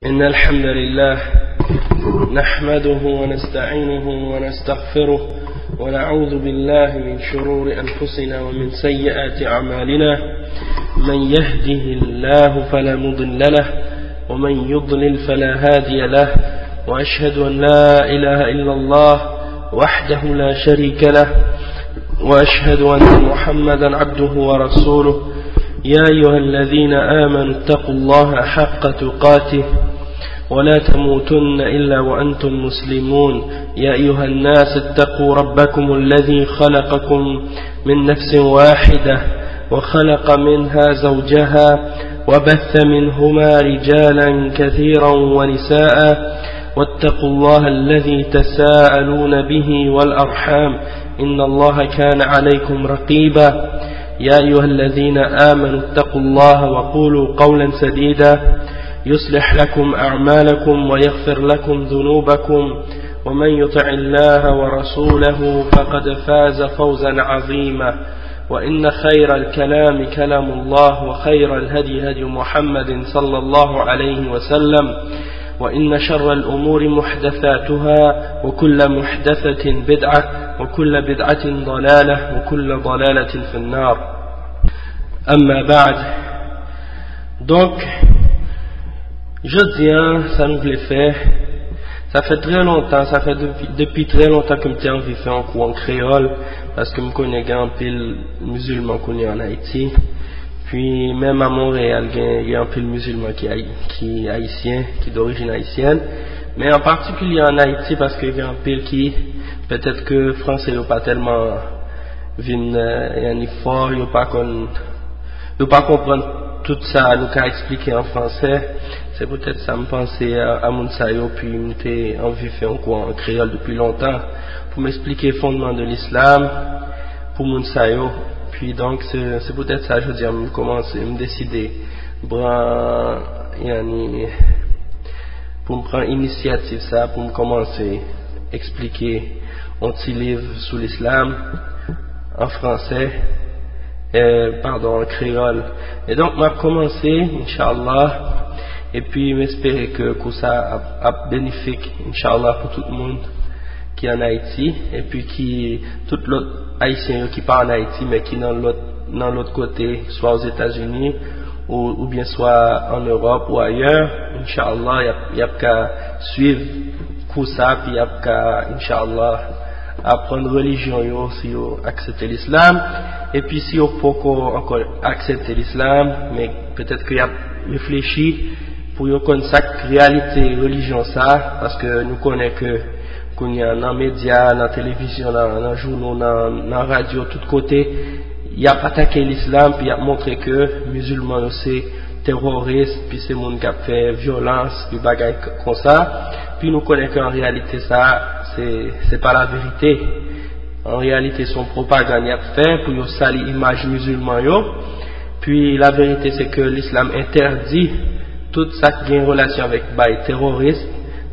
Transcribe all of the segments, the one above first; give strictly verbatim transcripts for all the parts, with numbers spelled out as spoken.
إن الحمد لله نحمده ونستعينه ونستغفره، ونعوذ بالله من شرور أنفسنا ومن سيئات أعمالنا. من يهده الله فلا مضل له، ومن يضلل فلا هادي له، وأشهد أن لا إله إلا الله وحده لا شريك له، وأشهد أن محمدا عبده ورسوله. يا أيها الذين آمنوا اتقوا الله حق تقاته ولا تموتن إلا وأنتم مسلمون. يا أيها الناس اتقوا ربكم الذي خلقكم من نفس واحدة وخلق منها زوجها وبث منهما رجالا كثيرا ونساء واتقوا الله الذي تساءلون به والأرحام إن الله كان عليكم رقيبا. يا أيها الذين آمنوا اتقوا الله وقولوا قولا سديدا يصلح لكم أعمالكم ويغفر لكم ذنوبكم ومن يطع الله ورسوله فقد فاز فوزا عظيما. وإن خير الكلام كلام الله وخير الهدي هدي محمد صلى الله عليه وسلم وإن شر الأمور محدثاتها وكل محدثة بدعة وكل بدعة ضلالة وكل ضلالة في النار. أما بعد. Donc, jodi a, sa nou vle fè, sa fè trè lontan, sa fè depi, depi trè lontan ke m te anvi fè yon kou an kreyòl, paske m konnen gen anpil mizilman kounye an Ayiti. Pi menm a Monreyal, gen, gen anpil mizilman ki, ki ayisyen, ki dorijin ayisyèn. Men an patikilye an Ayiti, paske gen anpil ki, petèt ke franse yo pa tèlman vin, euh, annik fò, yo pa konn, yo pa konprann tout sa nou ka eksplike an franse. Se poutèt sa m panse a, a moun sa yo, pi m te anvi fè yon kou an kreyòl depi lontan pou m eksplike fondman de l'islam pou moun sa yo. Pi donk, se, se poutèt sa jodi a m kòmanse, m deside pran, yani, pou m pran inisyativ sa, pou m kòmanse eksplike yon ti liv sou l'islam an franse, euh, padon, an kreyòl. E donk, m ap kòmanse, inshallah, epi m espere ke kou sa ap, ap benefik, inshallah, pou tout moun ki an Ayiti, epi ki tout lòt ayisyen yo ki pa an Ayiti, men ki nan lòt, nan lòt kote, swa Ozetazini, ou, oubyen swa an Ewòp ou ayè, inshallah, y ap, y ap ka swiv kou sa, pi y ap ka, inshallah, aprann relijyon yo, si yo aksepte l'islam. Epi si yo poko ankò aksepte l'islam, men petèt ke y ap reflechi pou yo konn sa k reyalite relijyon sa, paske nou konnen ke kounye a nan medya, nan televizyon, nan, nan jouno, nan, nan radyo, tout kote, y ap atake l'islam, pi y ap montre ke mizilman yo se teworis, pi se moun k ap fè vyolans, pi bagay k-, konsa. Pi nou konnen ke an reyalite sa, se, se pa laverite. An reyalite, se yon pwopagann y ap fè pou yo sali imaj mizilman yo. Pi laverite, se ke l'islam entèdi tout sa k gen relasyon avèk bay teworis,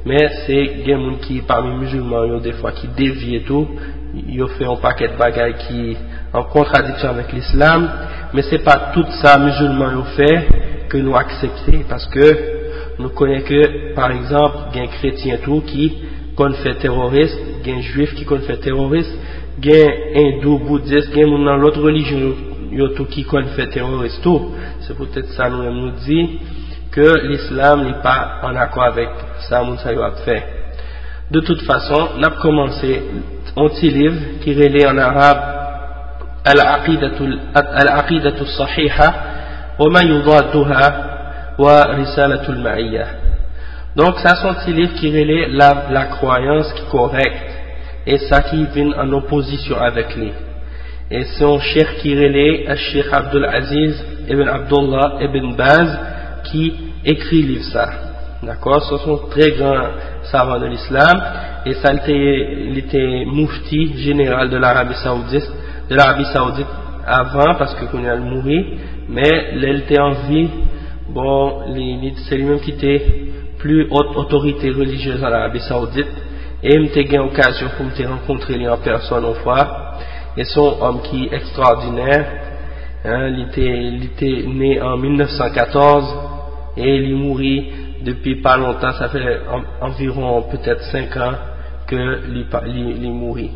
men se gen moun ki pami mizilman yo defwa ki devye tou, yo fè yon pakèt bagay ki an kontradiksyon avèk l'islam, men se pa tout sa mizilman yo fè ke nou aksepte, paske nou konnen ke, pa egzanp, gen kretyen tou ki konn fè teworis, gen jwif ki konn fè teworis, gen endou, boudis, gen moun nan lòt relijyon yo, yo tou ki konn fè teworis tou. Se poutèt sa nou menm nou di ke l'islam li pa an akò avèk sa moun sa yo ap fè. De tout fason, n ap kòmanse yon ti liv ki rele an arab Al-Aqidatul, Al-Aqidatus Sahiha wa ma yudadduha wa Risalatul Ma'iyya. Donk, sa se yon ti liv ki rele la, la kwayans ki kòrèk e sa ki vin an opozisyon avèk li. E se yon chèch ki rele Cheikh Abdul Aziz ibn Abdullah ibn Baz ki ekri liv sa. Dakò? Se yon trè gran savan de l'islam. E sa, li te, li te mufti jeneral de l'Arabie Saoudite, de l'Arabie Saoudite avan, paske kounye a l mouri. Men, lè l te an vi, bon, li, li, se li menm ki te pli wòt otorite relijyez an Arabi Saoudit, e m te gen okazyon pou m te rankontre li an pèsòn yon fwa, e se yon òm ki ekstraòdinè, en, li te, li te ne an mil nèf san katòz, e li mouri Depi pa lontan, sa fè an- anviwon petèt senk an ke li, pa- li, li mouri.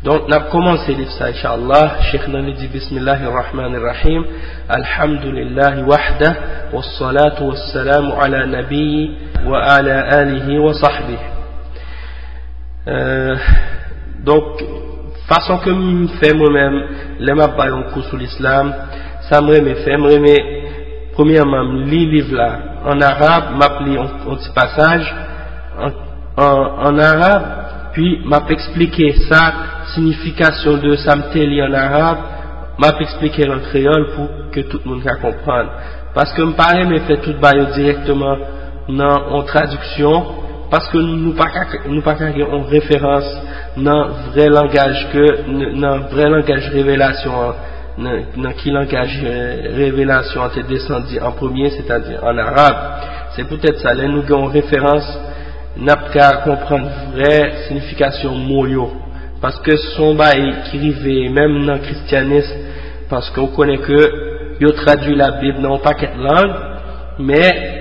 Donk, n ap kòmanse liv sa, inshallah. Cheikh nan li di, Bismillahir Rahmanir Rahim. Alhamdulillahi wahda, wassalatu wassalamu ala nabiyyi wa ala alihi wa sahbihi. Euh, donk, fason ke m fè mwen menm, lè m ap bay yon kou sou lislam, sa m renmen fè, m renmen, premyèman, m li liv la an arab, m ap li yon, yon ti pasaj an, an, an arab, pi m ap eksplike sa, siyifikasyon de sa m te li an arab, m ap eksplike l an kreyòl pou ke tout moun ka konprann. Paske m pa renmen fè tout bagay yo dirèkteman nan yon tradiksyon, paske nou pa ka, nou pa ka gen yon referans nan vrè langaj ke, nan vrè langaj revelasyon an, nan, nan ki langaj, eh, revelasyon an te desann an premye, sètadi an arab. Se poutèt sa, lè nou gen yon referans, n ap ka konprann vrè siyifikasyon mo yo. Paske se yon bagay ki rive menm nan kristyanis, paske w konnen ke yo tradui Labib nan yon pakèt lang, men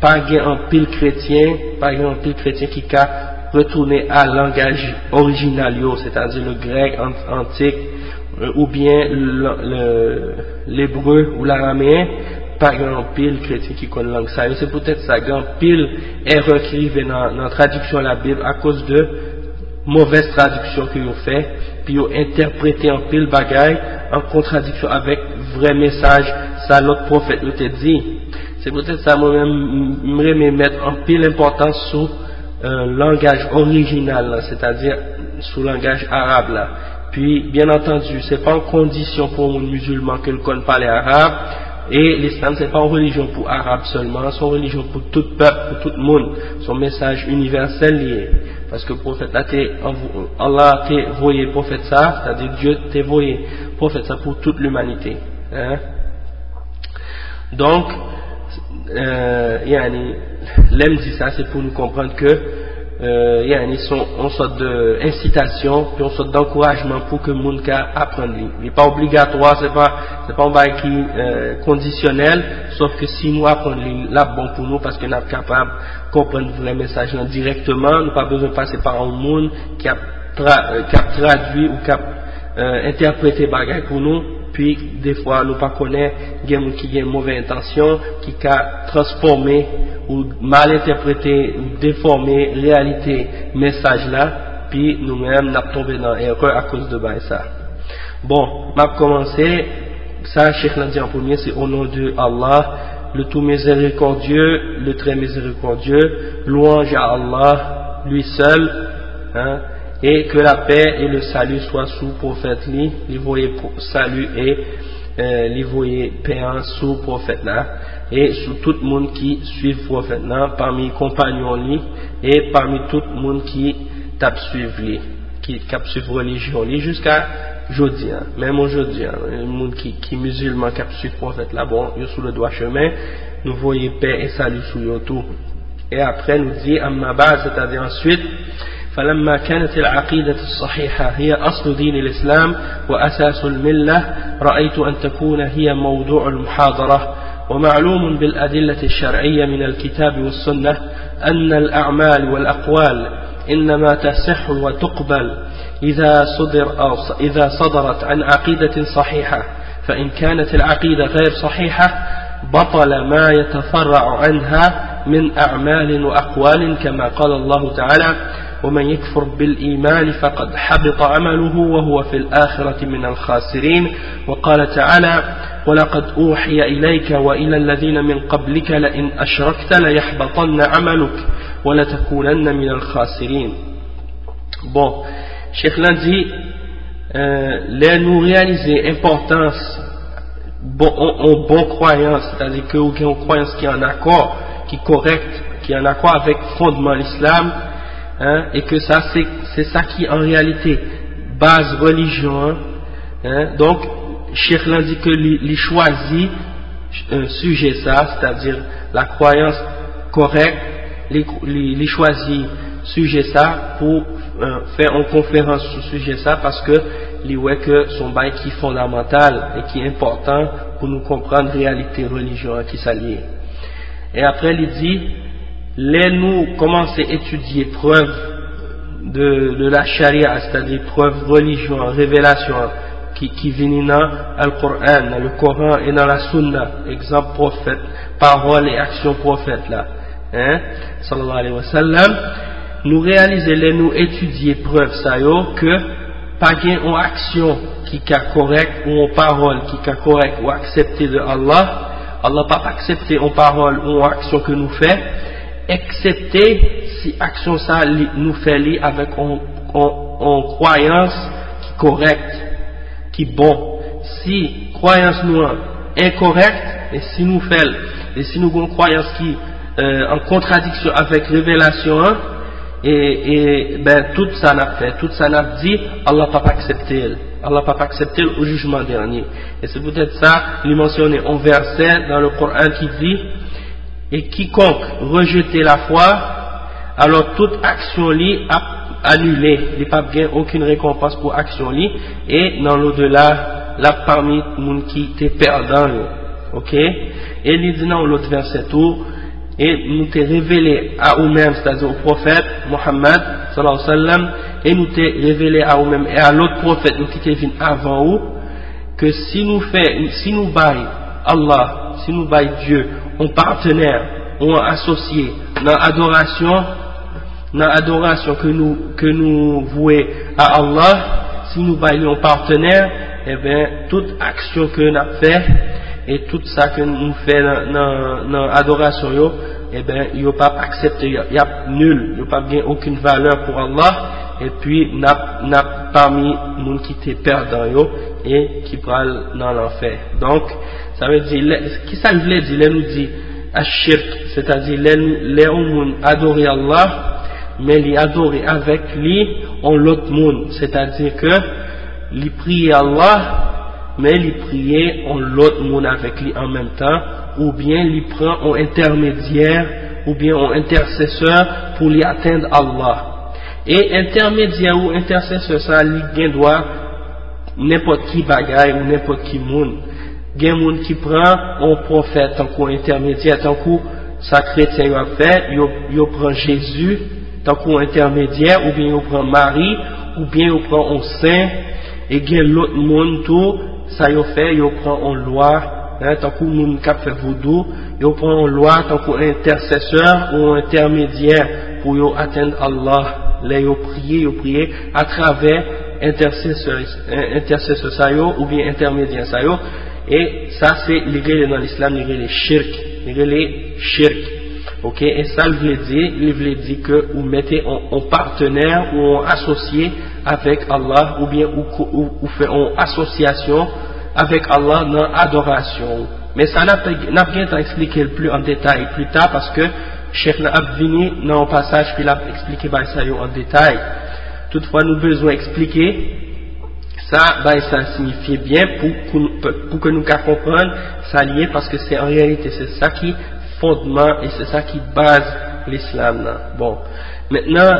pa gen anpil kretyen, pa gen anpil kretyen ki ka retounen a langaj orijinal yo, sètadi le grèk an- antik, euh, oubyen le- le- lebre ou larameyen, pa gen anpil kretyen ki konn lang sa yo. Se poutèt sa, gen anpil erè ki rive nan, nan tradiksyon Labib akoz de movèz tradiksyon ke yo fè, pi yo entèprete anpil bagay an kontradiksyon avèk vrè mesaj sa lòt pwofèt yo te di. Se poutèt sa, mwen menm, m- m renmen mèt anpil enpòtans sou, euh, langaj orijinal la, sètadi sou langaj arab la. Pi, byen antandi, se pa yon kondisyon pou yon moun mizilman ke l konn pale arab, e lislam se pa yon relijyon pou arab sèlman, se yon relijyon pou tout pèp, pou tout moun. Se yon mesaj inivèsèl li ye. Paske pwofèt la te anvo- Allah te voye pwofèt sa, sètadi Dye te voye pwofèt sa pou tout limanite. Hein? Donk, euh, yani, lè m di sa, se pou nou konprann ke, euh, yani, se yon, yon sòt de ensitasyon, yon sòt dankourajman pou ke moun ka aprann li. Li pa obligatwa, se pa, se pa yon bagay ki, euh, kondisyonèl, sòf ke si nou aprann li, l ap bon pou nou, paske n ap kapab konprann vrè mesaj lan dirèkteman, nou pa bezwen pase pa yon moun ki ap tra- euh, k ap tradui ou k ap, euh, entèprete bagay pou nou, pi defwa nou pa konnen, gen moun ki gen move entansyon, ki ka transfòme ou mal entèprete ou defòme reyalite mesaj la, pi nou menm n ap tonbe nan erè akoz de bagay sa. Bon, m ap kòmanse. Sa Cheikh lan di an premye, se au nom de Allah, le tout miséricordieux, le très miséricordieux, louange à Allah, lui seul, hein, et que la paix et le salut soient sous prophète li, li voye pro- salut et, euh, li voye pè an sou pwofèt la, e sou tout moun ki swiv pwofèt la, pami konpanyon li, e pami tout moun ki t ap swiv li, ki, k ap swiv relijyon li jiska jodi an. Menm jodi an, moun ki, ki mizilman k ap swiv pwofèt la, bon, yo sou le dwa chemen, nou voye pè e sali sou yo tou. E apre nou di, amma ba'd, sètadi answit, فلما كانت العقيدة الصحيحة هي أصل دين الإسلام وأساس الملة، رأيت أن تكون هي موضوع المحاضرة. ومعلوم بالأدلة الشرعية من الكتاب والسنة أن الأعمال والأقوال إنما تصح وتقبل إذا صدر أو ص- إذا صدرت عن عقيدة صحيحة، فإن كانت العقيدة غير صحيحة بطل ما يتفرع عنها من أعمال وأقوال، كما قال الله تعالى: ومن يكفر بالإيمان فقد حبط عمله وهو في الآخرة من الخاسرين. وقال تعالى: ولقد أوحي إليك وإلى الذين من قبلك لئن أشركت ليحبطن عملك ولتكونن من الخاسرين. Bon, Cheikh lan di, euh, lè nou reyalize enpòtans bon, on, on bon kwayans, sètadi ke ou gen yon kwayans ki an akò, ki kòrèk, ki an akò avèk fondman lislam, hein, e ke sa se, se sa ki an reyalite baz relijyon an, hein. Donk, Cheikh lan di ke li, li chwazi, euh, sijè sa, sètadi la kwayans kòrèk, li, li, li chwazi sijè sa pou, euh, fè yon konferans sou sijè sa, paske li wè ke se yon bagay ki fondamantal e ki enpòtan pou nou konprann reyalite relijyon an, ki sa li ye. E apre li di, Lè nou kòmanse etidye prèv de, de la charia, sètadi prèv relijyon an, revelasyon an, ki, ki vini nan Al-Koran, nan le Koran e nan la Sunna, egzanp pwofèt, pawòl e aksyon pwofèt la, hein, sallallahu alayhi wa sallam, nou reyalize lè nou etidye prèv sa yo ke pa gen yon aksyon ki ka kòrèk ou yon pawòl ki ka kòrèk ou aksepte de Allah. Allah p ap aksepte yon pawòl ou yon aksyon ke nou fè, eksepte si aksyon sa li, nou fè li avèk yon, yon, yon kwayans ki kòrèk, ki bon. Si kwayans nou an enkòrèk, e si nou fè l, e si nou gen yon kwayans ki euh, an kontradiksyon avèk revelasyon an, e, e ben, tout sa n ap fè, tout sa n ap di, Allah p ap aksepte l. Allah p ap aksepte l o jijman dènye. E se poutèt sa, li mansyone yon vèsè nan le Koran ki di, et quiconque rejette la foi, alò tout aksyon li ap anile, li p ap gen okenn rekonpans pou aksyon li, e nan lodela, l ap pami moun ki te pèdan yo. Ok? E li di nan yon lòt vèsè tou, e nou te revele a ou menm, sètadi o pwofèt Muhammad, sallallahu alayhi wa sallam, e nou te revele a ou menm e a lòt pwofèt yo ki te vin avan ou, ke si nou fè, si nou bay Allah, si nou bay Dye, yon patnè, yon asosye nan adorasyon, nan adorasyon ke nou, ke nou vwe a Allah, si nou bay li yon patnè, e ben, tout aksyon ke n ap fè, e tout sa ke nou fè nan, nan, nan adorasyon yo, e ben, yo p ap aksepte, y ap, y ap nil, yo p ap gen okenn valè pou Allah, epi n ap, n ap pami moun ki te pèdan yo, e ki pral nan lanfè. Donk, sa vle di, lè, ki sa l vle di lè nou di ashirk, sètadi lè nou, lè yon moun adore Allah, men li adore avèk li yon lòt moun, sètadi ke li priye Allah, men li priye yon lòt moun avèk li an menm tan, oubyen li pran yon entèmedyè, oubyen yon entèsesè pou li atenn Allah. E entèmedyè ou entèsesè sa, li gen dwa nenpòt ki bagay ou nenpòt ki moun. Gen moun ki pran yon pwofèt tankou entèmedyè, tankou sa kretyen yo ap fè, yo, yo pran Jezi tankou entèmedyè, oubyen yo pran Mari, oubyen yo pran yon sen, e gen lòt moun tou, sa yo fè, yo pran yon lwa, hein, tankou moun k ap fè voudou, yo pran yon lwa tankou entèsesè ou entèmedyè pou yo atenn Allah. Lè yo priye, yo priye atravè entèsesè, entèsesè sa yo oubyen entèmedyè sa yo. E sa se, li rele nan lislam, li rele shirk. Li rele shirk. Ok, e sa l vle di, li vle di ke ou mete yon, yon patnè ou yon asosye avèk Allah, oubyen ou, ou, ou fè yon asosyasyon avèk Allah nan adorasyon ou. Men sa n ap, n ap gentan eksplike l pli an detay pli ta, paske Chèf la ap vini nan yon pasaj ke l ap eksplike bagay sa yo an detay. Toutfwa, nou bezwen eksplike sa bagay sa siyifye byen pou, pou, pou ke nou ka konprann sa li ye, paske se an reyalite, se sa ki fondman e se sa ki baz lislam nan. Bon, mentnan,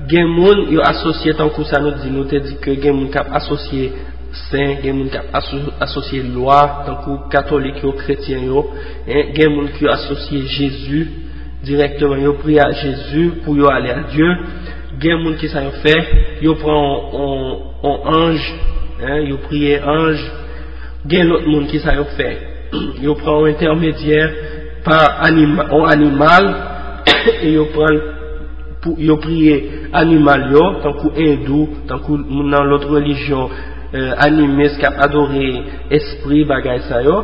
gen moun yo asosye, tankou sa nou di, nou te di ke gen moun k ap asosye sen, gen moun k ap aso-, asosye lwa, tankou katolik yo, kretyen yo, hein, gen moun ki asosye Jezi dirèkteman, yo priye a Jezi pou yo ale a Dye. Gen moun ki sa yo fè, yo pran yon, yon, yon anj, hein, yo priye anj. Gen lòt moun ki sa yo fè, yo pran yon entèmedyè pa anima-, yon animal, e yo pran l pou yo priye animal yo, tankou endou, tankou moun nan lòt relijyon, euh, animis k ap adore espri, bagay sa yo.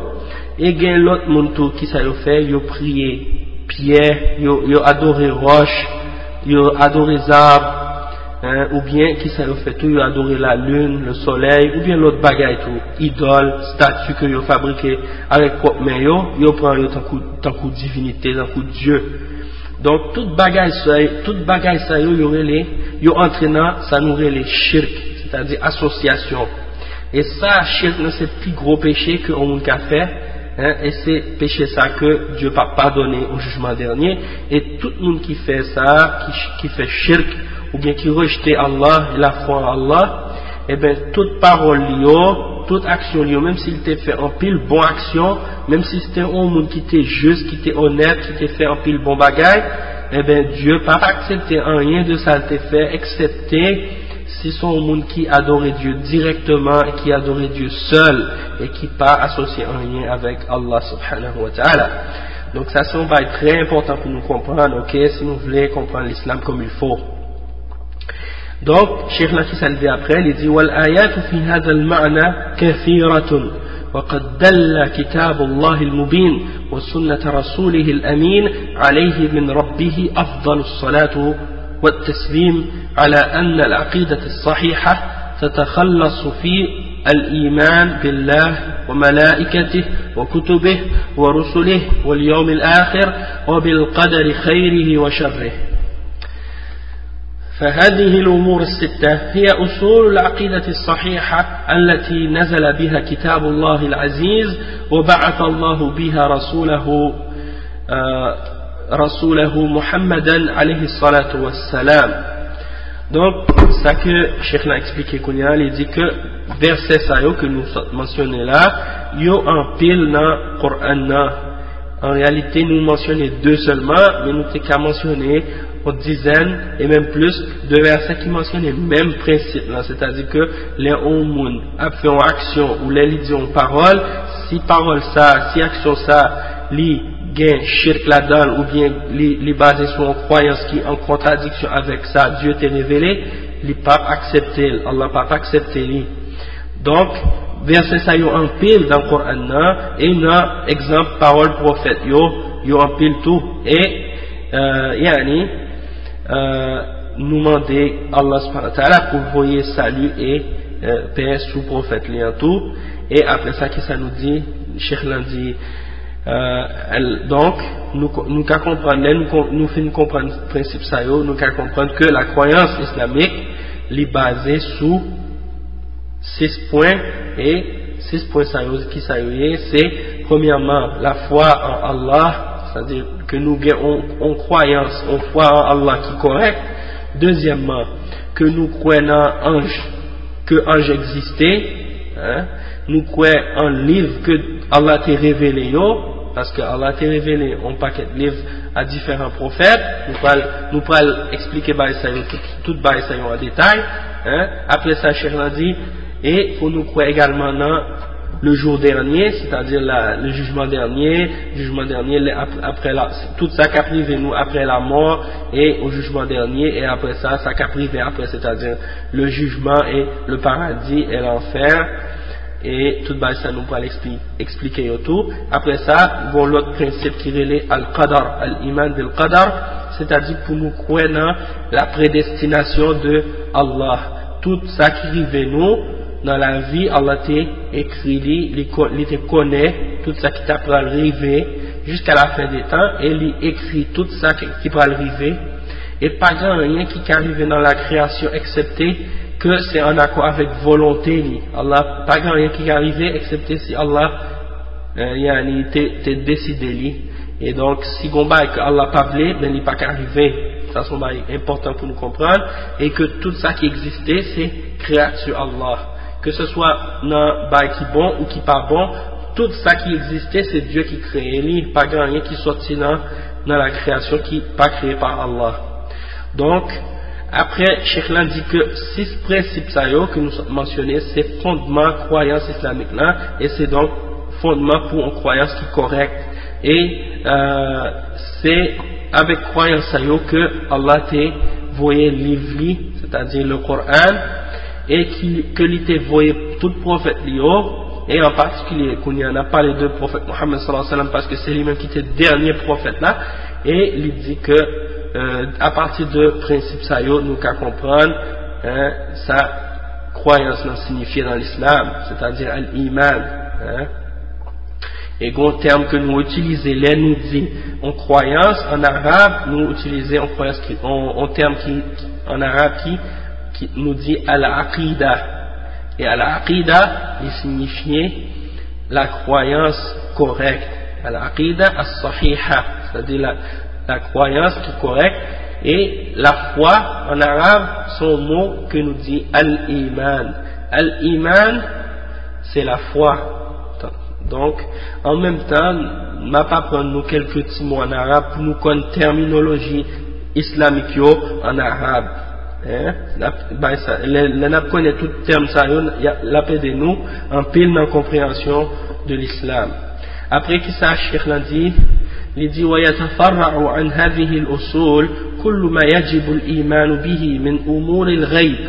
E gen lòt moun tou ki sa yo fè, yo priye pyè, yo, yo adore wòch, yo adore zab, hein, oubyen ki sa yo fè tou, yo adore lalin, le solèy, oubyen lòt bagay tou, idòl, stati ke yo fabrike avèk pwòp men yo, yo pran yo tankou, tankou divinite, tankou dye. Donk, tout bagay sa, tout bagay sa yo, yo rele, yo antre nan sa nou rele shirk, sètadi asosyasyon. E sa, shirk nan se pi gwo peche ke yon moun ka fè, hein, e se peche sa ke Dye p ap padone o jijman dènye. E tout moun ki fè sa, ki, ki fè shirk, oubyen ki rejte Allah, lafwa an Allah, e ben, tout pawòl li yo, tout aksyon li yo, menm si l te fè anpil bon aksyon, menm si se te yon moun ki te jis, ki te onèt, ki te fè anpil bon bagay, Ebyen, Dye p ap aksepte anyen de sa l te fè, eksepte si se yon moun ki adore Dye dirèkteman, ki adore Dye sèl, e ki pa asosye anyen avèk Allah subhanahu wa ta'ala. Donk, sa se yon bagay trè enpòtan pou nou konprann, ok, si nou vle konprann Lislam comme il faut. Donk, Cheikh la, kisa l di apre? Li di, والآيات في هذا المعنى كثيرة، وقد دل كتاب الله المبين وسنة رسوله الأمين عليه من ربه أفضل الصلاة والتسليم على أن العقيدة الصحيحة تتخلص في الإيمان بالله وملائكته وكتبه ورسله واليوم الآخر وبالقدر خيره وشره. فهذه الأمور الستة هي أصول العقيدة الصحيحة التي نزل بها كتاب الله العزيز وبعث الله بها رسوله، آه، رسوله محمدا عليه الصلاة والسلام. Donk, sa ke Cheikh la eksplike kounye a, li di ke vèsè sa yo ke nou sot mansyone la, yo anpil nan Koran nan. An reyalite, nou mansyone de sèlman, men nou te ka mansyone yon dizèn, e menm plis, de vèsè ki mansyone menm prensip lan, sètadi ke lè yon moun ap fè yon aksyon ou lè li di yon pawòl, si pawòl sa, si aksyon sa, li gen chirk ladan l, oubyen li, li baze sou yon kwayans ki an kontradiksyon avèk sa Dye te revele, li p ap aksepte l, Allah p ap aksepte li. Donk, vèsè sa yo anpil nan Koran nan, e nan egzanp pawòl pwofèt yo, yo anpil tou. E, euh, yani, euh, nou mande Allah subhanahu wa ta'ala pou voye sali e, euh, pè sou pwofèt li an tou. E apre sa, kisa nou di? Cheikh lan di, euh, el, donk, nou, nou ka konprann, lè nou, kon- nou fin konprann prensip sa yo, nou ka konprann ke la kwayans islamik, li baze sou sis pwen, e sis pwen sa yo, kisa yo ye? Se, premyèman, la fwa an Allah, sètadi ke nou gen on, on kwayans, on fwa an Allah ki kòrèk. Dezyèmman, ke nou kwè nan anj, ke anj egziste, en? Nou kwè an liv ke Allah te revele yo, paske Allah te revele on pakèt liv a diferan pwofèt. Nou pral, nou pral eksplike bagay sa yo, tout, tout bagay sa yo an detay, en? Apre sa, Cheikh lan di, e pou nou kwè egalman nan le jour dernier, sètadi la, le jugement dernier, jugement dernier, lè ap-, apre la, tout sa k ap rive nou apre lamò, e o jugement dernier, e apre sa, sa k ap rive apre, sètadi le jugement et le paradis et l'enfer, e tout bagay sa nou pral ekspli-, eksplike yo tou. Apre sa, gon lòt prensip ki rele al-qadar, al-iman bil qadar, sètadi pou nou kwè nan la prédestination de Allah. Tout sa ki rive nou nan lavi, Allah te ekri li, li ko-, li te konnen tout sa ki ta pral rive jiska la fen de tan, e li ekri tout sa ki, ki pral rive. E pa gen anyen ki ka rive nan la kreyasyon eksepte ke se an akò avèk volonte li. Allah, pa gen anyen ki ka rive eksepte si Allah, eh, yani, te, te deside li. E donk, si gon bagay ke Allah pa vle, ben li pa ka rive. Sa se yon bagay enpòtan pou nou konprann, e ke tout sa ki egziste, se kreyati Allah. Ke se swa nan bagay ki bon ou ki pa bon, tout sa ki egziste, se Dye ki kreye li. Pa gen anyen ki sòti nan, nan la kreyasyon ki pa kreye pa Allah. Donk, apre, Cheikh lan di ke sis prensip sa yo ke nou sot mansyone, se fondman kwayans islamik lan, e se donk fondman pou yon kwayans ki kòrèk. E, euh, se avèk kwayans sa yo ke Allah te voye liv li, sètadi le Koran, e ki, ke li te voye tout pwofèt li yo, e an patikilye, kounye a, n ap pale de pwofèt Muhammad sallallahu alayhi wa sallam, paske se li menm ki te dènye pwofèt la, e li di ke, euh, apati de prensip sa yo, nou ka konprann, en, sa kwayans lan siyifye nan Lislam, sètadi al-iman, en. E gon tèm ke nou itilize lè nou di yon kwayans an arab, nou itilize yon kwayans ki, yon, yon tèm ki, ki an arab ki, ki nou di al-aqida. E al-aqida, li siyifye la kwayans kòrèk. Al-aqida as-sahiha, sètadi la, la kwayans ki kòrèk. E la fwa, an arab, se yon mo ke nou di al-iman. Al-iman, se la fwa. Donk, an menm tan, m ap aprann nou kèlke ti mo ann arab pou nou konn tèminoloji islamik yo ann arab. Hein? N ap bay sa, lè, lè n ap konnen tout tèm sa yo, y a, l ap ede nou anpil nan konpreyansyon de l'islam. Apre ki sa Cheikh lan di, li di, ويتفرع عن هذه الأصول كل ما يجب الإيمان به من أمور الغيب،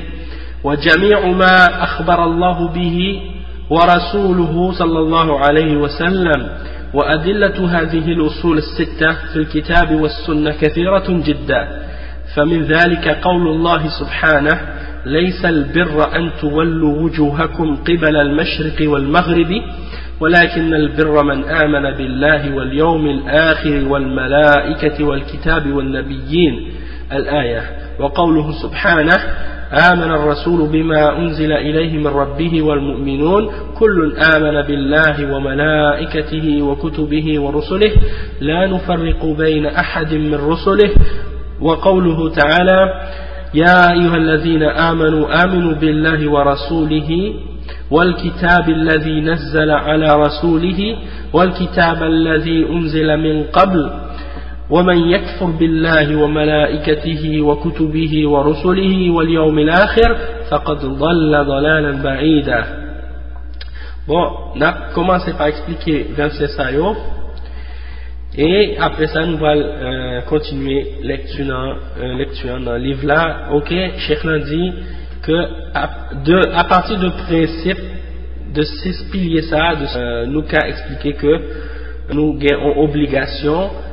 وجميع ما أخبر الله به ورسوله صلى الله عليه وسلم. وأدلة هذه الأصول الستة في الكتاب والسنة كثيرة جدا، فمن ذلك قول الله سبحانه: ليس البر أن تولوا وجوهكم قبل المشرق والمغرب، ولكن البر من آمن بالله واليوم الآخر والملائكة والكتاب والنبيين. الآية. وقوله سبحانه: آمن الرسول بما أنزل إليه من ربه والمؤمنون كل آمن بالله وملائكته وكتبه ورسله لا نفرق بين أحد من رسله. وقوله تعالى: يا أيها الذين آمنوا آمنوا بالله ورسوله والكتاب الذي نزل على رسوله والكتاب الذي أنزل من قبل، ومن يكفر بالله وملائكته وكتبه ورسله واليوم الآخر فقد ضل ضلالا بعيدا. Bon, n ap kòmanse pa eksplike vèsè sa yo. E apre sa, nou pral, euh, kontinye lekti nan, euh, lekti an nan liv la. Ok, Cheikh lan di ke a, de, apati de prensip, de sis pilye sa, de, euh, nou ka eksplike ke nou gen yon obligasyon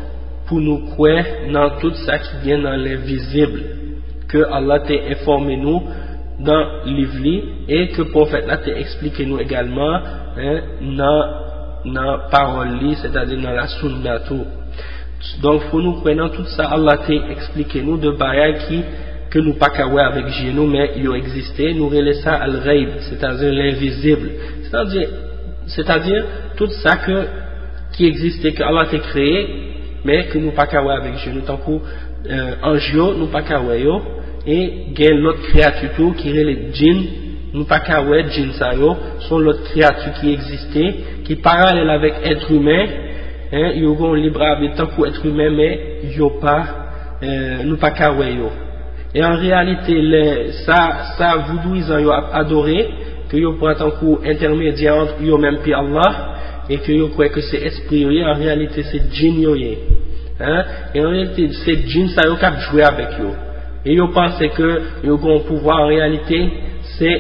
pou nou kwè nan tout sa ki gen nan lenvizib, ke Allah te enfòme nou nan liv li, e ke pwofèt la te eksplike nou egalman, hein, nan, nan pawòl li, sètadi nan la sunna tou. Donk, fò nou kwè nan tout sa Allah te eksplike nou de bagay ki, ke nou pa ka wè avèk je nou, men yo egziste, nou rele sa al-ghaib, sètadi lenvizib. Sètadi, sètadi tout sa ke, ki egziste, ke Allah te kreye, men ke nou pa ka wè avèk je nou, tankou, euh, anj yo, nou pa ka wè yo, e gen lòt kreyati tou ki rele djin, nou pa ka wè djin sa yo, se yon lòt kreyati ki egziste, ki paralèl avèk èt imen, hein, yo gen yon lib abit tankou èt imen, men yo pa, euh, nou pa ka wè yo. E an reyalite, lè sa, sa voudouyizan yo ap adore, ke yo pran tankou entèmedyè ant yo menm pi Allah, e ke yo kwè ke se espri yo ye, an reyalite se djin yo ye. Hein? E an reyalite se djin sa yo k ap jwe avèk yo. E yo panse ke yo gen yon pouvwa, an reyalite se,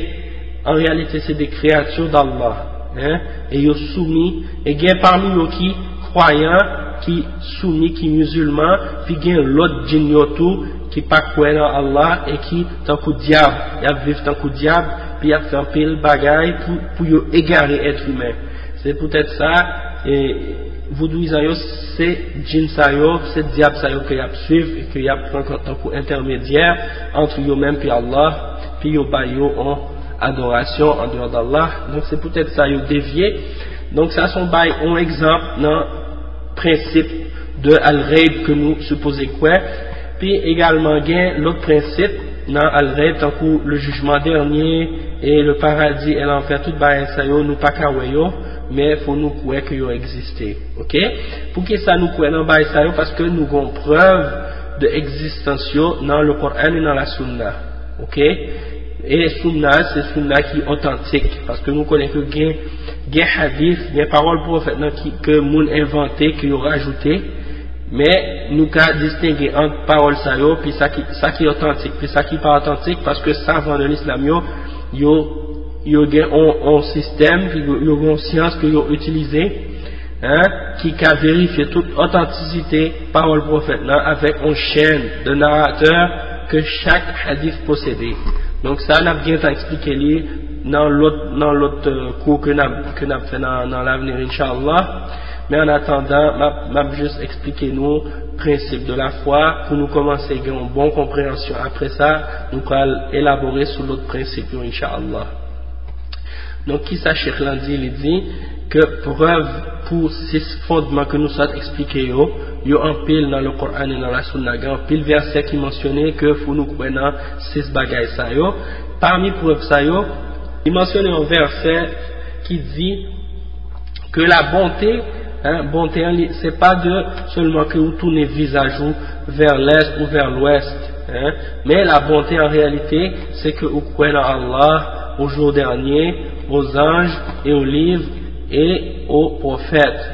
an reyalite se de kreyati d'Allah. Hein? E yo soumi, e gen pami yo ki kwayan, ki soumi, ki mizilman, pi gen lòt djin yo tou ki pa kwè nan Allah e ki tankou dyab, y ap viv tankou dyab, pi y ap fè anpil bagay pou, pou yo egare èt imen. Se poutèt sa, e, voudouyizan yo, se djin sa yo, se dyab sa yo ke y ap swiv e ke y ap pran tankou entèmedyè ant yo menm pi Allah, pi yo ba yo yon adorasyon andeyò d'Allah. Donk, se poutèt sa yo devye. Donk, sa se yon bay, yon egzanp nan prensip de al-ghaib ke nou sipoze kwè. Pi egalman gen lòt prensip nan al-ghaib, tankou le jugement dernier e le paradis et l'enfer, tout bagay sa yo, nou pa ka wè yo, men fò nou kwè ke yo egziste. Ok? Poukisa nou kwè nan bagay sa yo? Paske nou gen prèv de egzistans yo nan le Koran e nan la Sunna. Ok? E Sunna, se Sunna ki otantik, paske nou konnen ke gen, gen hadith, gen pawòl pwofèt lan ki, ke moun envante, ke yo rajoute, men nou ka distenge ant pawòl sa yo, pi sa ki, sa ki otantik, pi sa ki pa otantik, paske savan de l'islam yo, yo, yo gen yon, yon sistèm, yo, yo gen yon syans ke yo itilize, hein, ki ka verifye tout otantisite pawòl pwofèt lan avèk yon chèn de naratè ke chak hadith posede. Donk sa, n ap gentan eksplike li nan lòt, nan lòt, euh, kou ke n ap, ke n ap fè nan, nan lavni, inshallah. Men an atandan, m ap, m ap jis eksplike nou prensip de la fwa pou nou kòmanse gen yon bon konpreyansyon. Apre sa, nou pral elabore sou lòt prensip yo, inshallah. Donk, kisa Cheikh lan di? Li di ke prèv pou sis fondman ke nou sot eksplike yo, yo anpil nan le Koran e nan la Sunna. Gen anpil vèsè ki mansyone ke fò nou kwè nan sis bagay sa yo. Pami prèv sa yo, li mansyone yon vèsè ki di Ke la bonte, hein, bonte an li, se pa de sèlman ke ou tounen vizaj ou vers l'est ou vers l'ouest, hein, men la bonte an reyalite, se ke ou kwè nan Allah, au jour dernier, aux anges et aux livres et aux prophètes,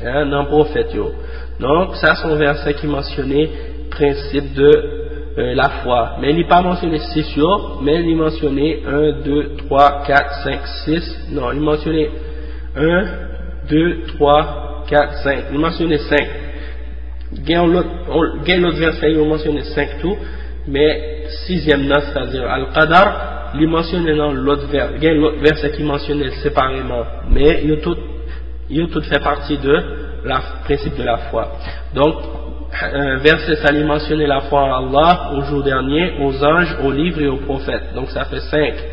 hein, nan pwofèt yo. Donk, sa se yon vèsè ki mansyone prensip de euh, la foi. Men li pa mansyone sis yo, men li mansyone un, deux, trois, quatre, cinq, six. Non, li mansyone un, deux, trois, quatre, cinq. Li mansyone senk. Gen yon lòt, yon, gen lòt vèsè yo mansyone senk tou, men sizyèm nan, sètadi Al-Qadar, li mansyone nan lòt vè, gen lòt vèsè ki mansyone separeman, men yo tout, yo tout fè pati de la, prensip de la foi. Donk, euh, vèsè sa li mansyone la foi en Allah, au jour dernier, aux anges, aux livres et aux prophètes. Donk sa fè senk.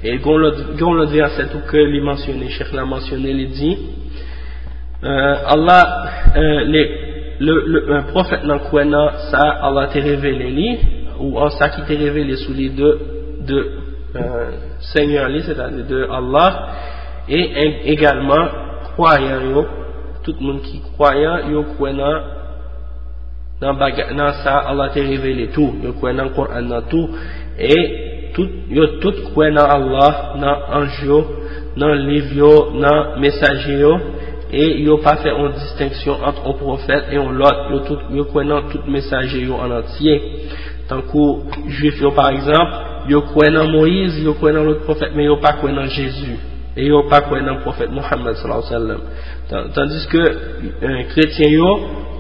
E gen lòt, gen lòt vèsè tou ke li mansyone, Chèk la mansyone, li di, euh, Allah, euh, le, le, le, euh, pwofèt nan kwè nan sa Allah te revele li, ou an sa ki te revele sou li de, de, euh, Senyè li, sètadi de Allah, e e- egalman kwayan yo, tout moun ki kwayan, yo kwè nan, nan bagay, nan sa Allah te revele tou, yo kwè nan Koran nan tou, e tout, yo tout kwè nan Allah, nan anj yo, nan liv yo, nan mesaje yo, e yo pa fè yon distenksyon ant yon pwofèt e yon lòt, yo tout, yo kwè nan tout mesaje yo an antye. Tankou jwif yo, pa egzanp, yo kwè nan Moyiz, yo kwè nan lòt pwofèt, men yo pa kwè nan Jezi, e yo pa kwè nan pwofèt Muhammad, sallallahu alayhi wa sallam. Tan- Tandis ke, euh, kretyen yo,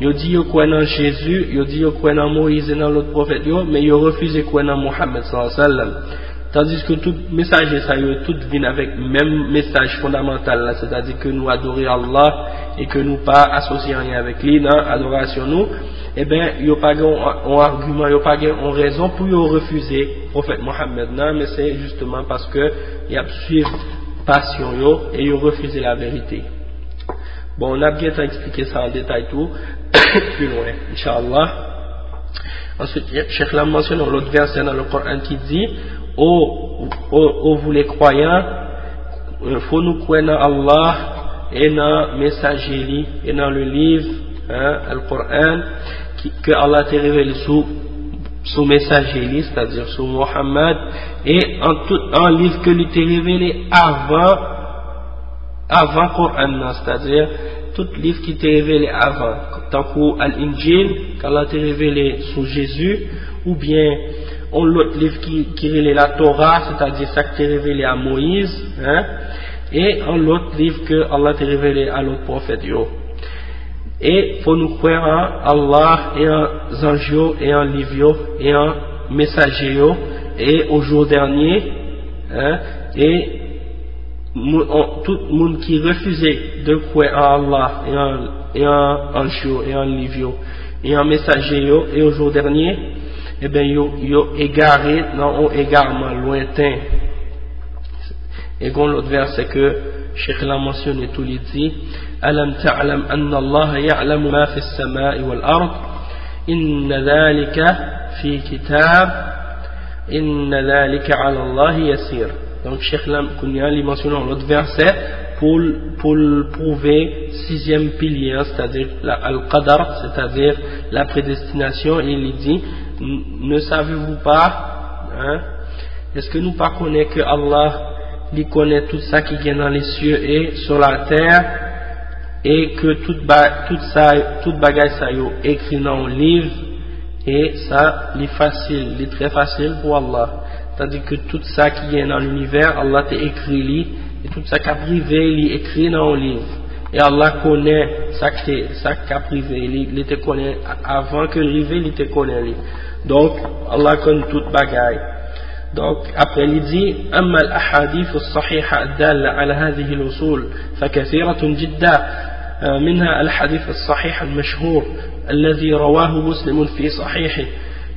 yo di yo kwè nan Jezi, yo di yo kwè nan Moyiz e nan lòt pwofèt yo, men yo refize kwè nan Muhammad, sallallahu alayhi wa sallam. Tandis ke tout mesaje sa yo, tout vin avèk menm mesaj fondamantal la, sètadi ke nou adore Allah e ke nou pa asosye anyen avèk li nan adorasyon nou, e ben, yo pa gen yon, yon agiman, yo pa gen yon rezon pou yo refize pwofèt Muhammad nan, men se jisteman paske y ap swiv pasyon yo e yo refize laverite. Bon, n ap gentan eksplike sa an detay tou, pi lwen, inshallah. Answit, Chèk la mansyone yon lòt vèsè nan le Koran ki di, O, o, o vous les croyants, euh, fò nou kwè nan Allah e nan mesaje li, e nan le livre, hein, Al-Koran, ki, ke Allah te revele sou, sou mesaje li, sètadi sou Muhammad, e an tout, an liv ke li te revele avan, avan Koran nan, sètadi tout liv ki te revele avan, tankou Al-Injil, ke Allah te revele sou Jezi, oubyen yon lòt liv ki, ki rele la Torah, sètadi sa ki te revele a Moyiz, hein, e yon lòt liv ke Allah te revele a lòt pwofèt yo. E fò nou kwè an Allah, e an zanj yo, e an liv yo, e an mesaje yo, e au jour dernier, hein, e moun, on, tout moun ki refize de kwè an Allah, e an, e an anj yo, e an liv yo, e an mesaje yo, e au jour dernier, e ben yo, yo egare nan yon egarman lwenten. E gen lòt vèsè ke Chèk la mansyone tou, li di, Alam ta'lam anna Allah ya'lamu ma fi s-sama'i wal ard, inna dhalika fi kitab, inna dhalika ala Allah yasir. Donk, Chèk la, kounye a, li mansyone yon lòt vèsè pou l, pou l pwouve sizyèm pilye a, sètadi la, al-qadar, sètadi la prédestination, e li di, N-, ne savez-vous pas, hein, èske nou pa konnen ke Allah, li konnen tout sa ki gen nan les cieux et sur la terre, e ke tout ba-, tout sa, tout bagay sa yo ekri nan yon liv, e sa, li fasil, li trè fasil pou Allah. Tandi ke tout sa ki gen nan linivè, Allah te ekri li, e tout sa k ap rive, li ekri nan yon liv. E Allah konnen sa k te, sa k ap rive, li, li te konnen a-, avan ke l rive, li te konnen li. Donk, Allah konn tout bagay. Donk, apre li di, أما الأحاديث الصحيحة الدالة على هذه الأصول فكثيرة جدا، منها الحديث الصحيح المشهور الذي رواه مسلم في صحيحه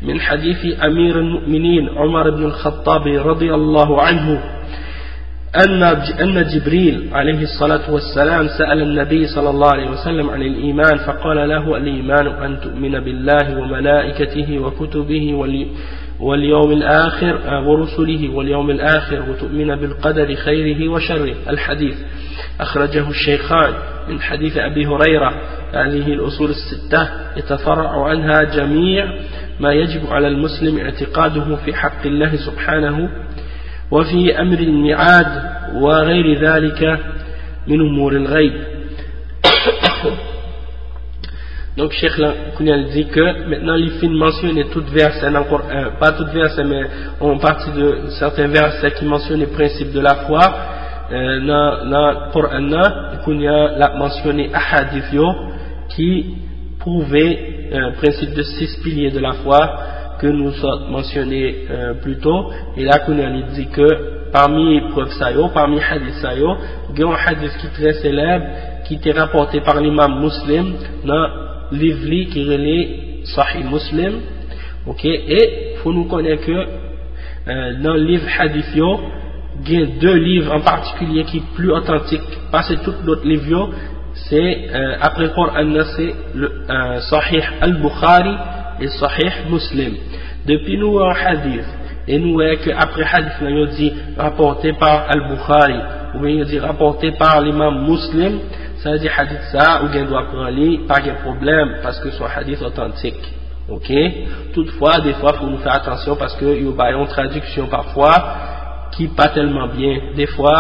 من حديث أمير المؤمنين عمر بن الخطاب رضي الله عنه أن، أن جبريل عليه الصلاة والسلام سأل النبي صلى الله عليه وسلم عن الإيمان فقال له: الإيمان أن تؤمن بالله وملائكته وكتبه ول-، واليوم الآخر، آه، ورسله واليوم الآخر وتؤمن بالقدر خيره وشره. الحديث أخرجه الشيخان من حديث أبي هريرة. هذه الأصول الستة يتفرع عنها جميع ما يجب على المسلم اعتقاده في حق الله سبحانه وفي أمر الميعاد وغير ذلك من أمور الغيب. Donk, Cheikh la, kounye a, li di ke, mentnan li fin mansyone tout vèsè nan Koran, pa tout vèsè, men yon pati de sèten vèsè ki mansyone prensip de la fwa, euh, nan, nan Koran nan, kounye a, l ap mansyone ahadith yo ki pwouve, euh, prensip de sis pilye de la fwa ke nou sot mansyone, euh, pli to. E la, kounye a, li di ke pami prèv sa yo, pami hadith sa yo, gen yon hadith ki trè selèb, ki te rapòte pa Limam Muslim nan liv li ki rele Sahih Muslim. Ok, e fò nou konnen ke, euh, nan liv hadith yo, gen de liv an patikilye ki pli otantik pase tout lòt liv yo. Se, euh, apre Koran nan, se le, euh, Sahih Al-Bukhari e Sahih Muslim. Depi nou wè yon hadith, e nou wè ke apre hadith lan yo di rapòte pa Al-Bukhari, oubyen yo di rapòte pa Limam Muslim, sa vle di hadith sa, ou gen dwa pran li, pa gen pwoblèm, paske se yon hadith otantik. Ok? Toutfwa, defwa, fò nou fè atansyon, paske yo bay yon tradiksyon pafwa ki pa tèlman byen. Defwa,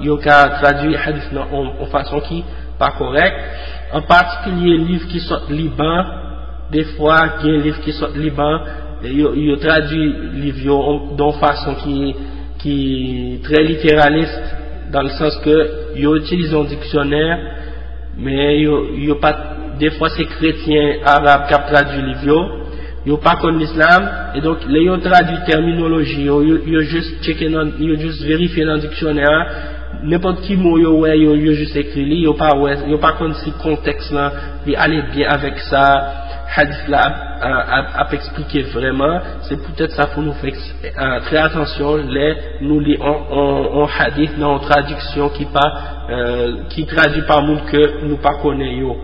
yo ka tradui hadith nan yon, yon fason ki pa kòrèk. An patikilye, liv ki sot Liban, defwa, gen liv ki sot Liban, yo, yo tradui liv yo yon, yon fason ki, ki trè literalis, dan le sans ke yo itilize yon diksyonè, men yo, yo pa, defwa se kretyen arab k ap tradui liv yo, yo pa konn lislam, e donk, lè yo tradui tèminoloji yo, yo, yo jis tcheke nan, yo jis verifye nan diksyonè a, nenpòt ki mo yo wè, yo, yo jis ekri li, yo pa wè, yo pa konn si kontèks lan, li ale byen avèk sa hadith la ap, ap, ap, ap eksplike vrèman. Se poutèt sa fò nou fè, euh, trè atansyon lè nou li on, on, on hadith nan yon tradiksyon ki pa, euh, ki tradui pa moun ke nou pa konnen yo.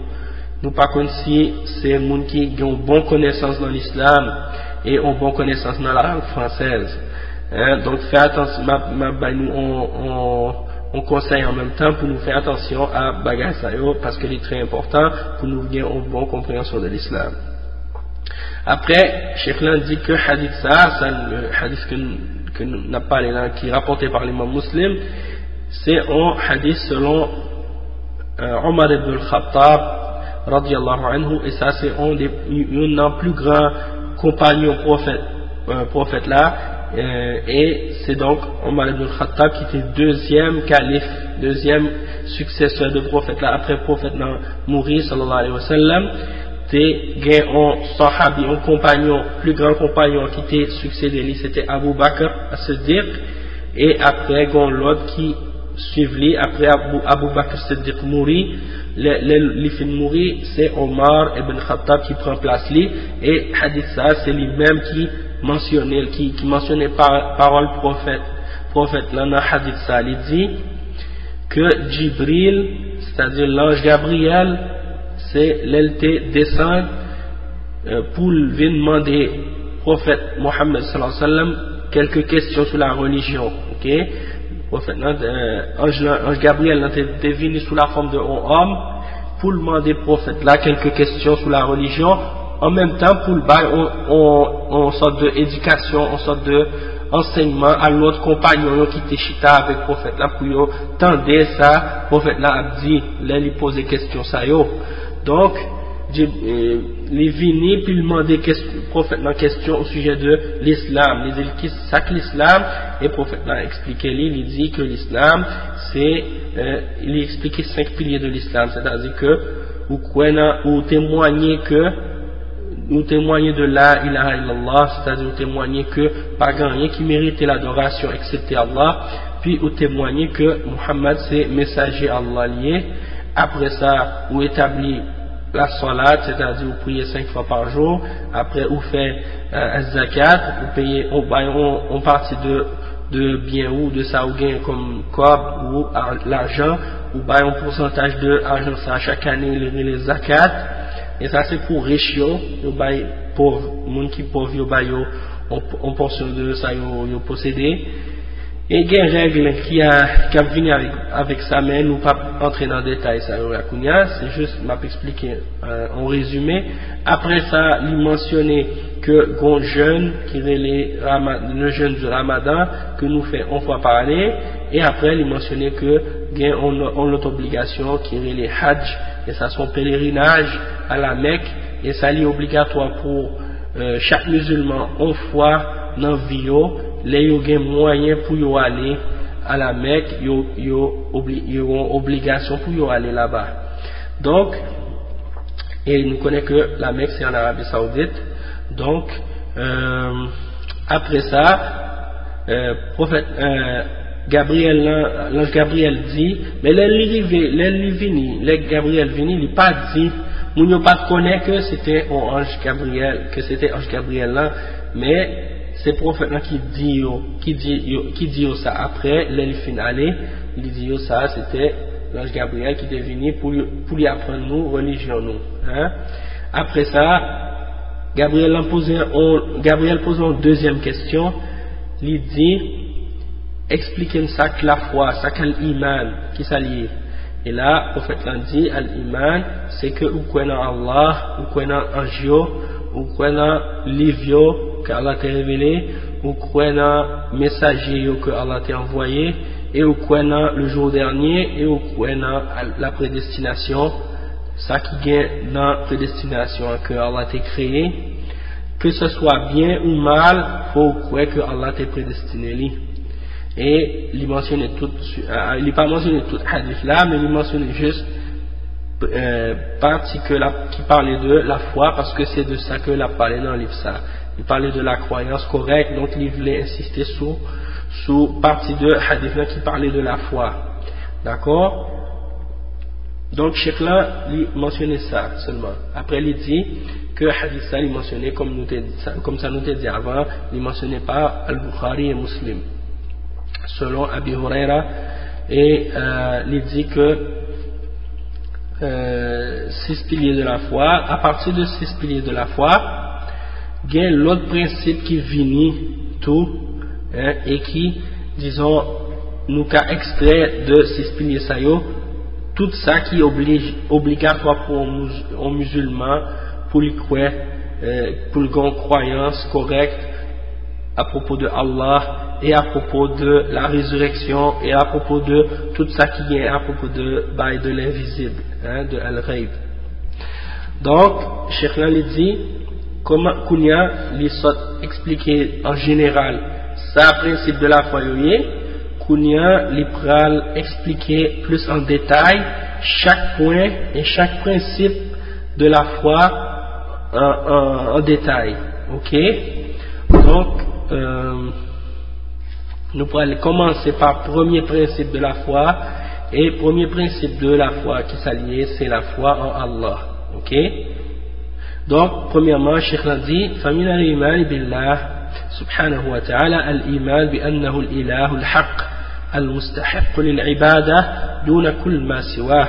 Nou pa konn si se moun ki gen yon bon konesans nan lislam e yon bon konesans nan la lang fransèz. Hein, donk, fè atansyon, m ap, m ap bay nou on, on, on konsèy an menm tan pou nou fè atansyon a bagay sa yo, paske li trè enpòtan pou nou gen yon bon konpreyansyon de lislam. Apre, Cheikh lan di ke hadith sa, sa, le hadith ke, ke nou, n ap pale la, ki rapòte pa Limam Muslim, se yon hadith selon, euh, Omar ibn al-Khattab, radiyallahu anhu, e sa se yon de, youn nan pli gran konpanyon pwofèt, euh, pwofèt la, euh, e se donk Omar ibn al-Khattab ki te dezyèm kalif, dezyèm siksesè de pwofèt la, apre pwofèt la mouri, sallallahu alayhi wa sallam, te gen yon sahabi, yon konpanyon, pli gran konpanyon ki te siksede li, se te Abu Bakr As-Siddiq, e apre gen yon lòt ki swiv li, apre Abu, Abu Bakr Siddiq mouri, lè, lè li fin mouri, se Omar ibn Khattab ki pran plas li, e hadith sa, se li menm ki mansyone l, ki, ki mansyone pa, pawòl pwofèt, pwofèt lan nan hadith sa, li di ke Jibril, sètadi lanj Gabriyèl, se lè l te desann, euh, pou l vin mande pwofèt Muhammad sallallahu alayhi wa sallam kèlke kestyon sou la relijyon. Ok? Pwofèt lan, euh, anj lan, anj Gabriyèl lan te, te vini sou la fòm de yon òm pou l mande pwofèt la kèlke kestyon sou la relijyon, an menm tan pou l bay on, on, on sòt de edikasyon, on sòt de ansèyman a lòt konpanyon yo ki te chita avèk pwofèt la pou yo tande sa pwofèt la ap di lè li poze kestyon sa yo. Donk, Jib-, eh, li vini, pi l mande kès-, pwofèt lan kestyon o sijè de lislam. Li di l, "Ki sa k lislam?" E pwofèt lan eksplike li, li di ke lislam, se, eh, li eksplike senk pilye de lislam, sètadi ke ou kwè nan, ou temwanye ke, ou temwanye de la ilaha illallah, sètadi ou temwanye ke pa gen anyen ki merite ladorasyon eksepte Allah, pi ou temwanye ke Muhammad se mesaje Allah li ye. Apre sa, ou etabli la salat, sètadi ou priye senk fwa pa jou, apre ou fè, euh, zakat, ou peye, ou bay on, on pati de, de byen ou, de sa ou gen kòm kòb ou a-, lajan, ou bay on pousantaj de ajan sa chak ane, li rele zakat, e sa se pou rich yo, yo bay pòv, moun ki pòv yo ba yo yon, yon pòsyon de sa yo, yo posede. E gen règ ki, a, ki ap vini avèk, avèk sa, men nou p ap antre nan detay sa yo la kounye a, se jis m ap eksplike, euh, an rezime. Apre sa, li mansyone ke gon jèn ki rele Rama-, le jeûne du Ramadan, ke nou fè yon fwa pa ane, e apre li mansyone ke gen yon, yon lòt obligasyon ki rele Hajj, e sa se yon pelerinaj a la Mèk, e sa li obligatwa pou, euh, chak mizilman yon fwa nan vi yo, lè yo gen mwayen pou yo ale a la Mèk, yo, yo obli-, yo gen yon obligasyon pou yo ale laba. Donk, e nou konnen ke la Mèk se an Arabi Saoudit. Donk, euh, apre sa, euh, pwofèt, euh, Gabriyèl lan, lanj Gabriyèl di, men lè li rive, lè li vini, lè Gabriyèl vini, li pa di, moun yo pa t konnen ke se te yon anj Gabriyèl, ke se te anj Gabriyèl lan, men se pwofèt lan ki di yo, ki di yo, ki di yo sa apre, lè li fin ale, li di yo sa, se te lanj Gabriyèl ki te vini pou, pou li aprann nou relijyon nou, hein. Apre sa, Gabriyèl lan poze yon, Gabriyèl poze yon dezyèm kesyon, li di, eksplike m sa k lafwa, sa k al iman, ki sa l ye? E la, pwofèt lan di, al iman, se ke ou kwè nan Allah, ou kwè nan anj yo, ou kwè nan liv yo ke Allah te revele, ou kwè nan mesaje yo ke Allah te anvoye, e ou kwè nan le jour dernier, e ou kwè nan la predestinasyon, sa ki gen nan predestinasyon an ke Allah te kreye, ke se swa byen ou mal, fò ou kwè ke Allah te predestine li. E li mansyone tout, euh, li pa mansyone tout hadith la, men li mansyone jis, euh, pati ke l ap, ki pale de lafwa, paske se de sa ke l ap pale nan liv sa. Li pale de la kwayans kòrèk, donk li vle ensiste sou, sou pati de hadith la ki pale de lafwa. Dakò? Donk, Cheikh la, li mansyone sa sèlman. Apre, li di ke hadith sa, li mansyone, kòm nou te di sa, kòm sa nou te di avan, li mansyone pa Al-Bukhari e Muslim, selon Abi Huraira, e, euh, li di ke, euh, sis pilye de la fwa, apati de sis pilye de la fwa, gen lòt prensip ki vini tou, hein, e ki, dizon, nou ka ekstrè de sis pilye sa yo, tout sa ki oblij-, obligatwa pou yon muz-, yon mizilman, pou li kwè, euh, pou l gen yon kwayans kòrèk apwopo de Allah, e apwopo de la résurrection, e apwopo de tout sa ki gen apwopo de bay de lenvizib, hein, de al-ghaib. Donk, Cheikh la, li di, kòman, kounye a, li sot eksplike an jeneral sa prensip de la fwa yo ye, kounye a, li pral eksplike plis an detay chak pwen e chak prensip de la fwa an, an, an detay. Oke? Donk, euh, nou pral kòmanse pa premye prensip de la fwa. E premye prensip de la fwa, ki sa l ye? Se la fwa an Allah. Oke? Donk, premyèman, Cheikh la di, فمن الإيمان بالله سبحانه وتعالى الإيمان بأنه الإله الحق المستحق للعبادة دون كل ما سواه،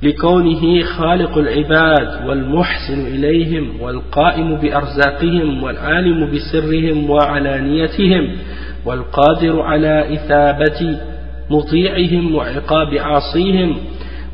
لكونه خالق العباد والمحسن إليهم والقائم بأرزاقهم والعالم بسرهم وعلانيتهم والقادر على إثابة مطيعهم وعقاب عاصيهم.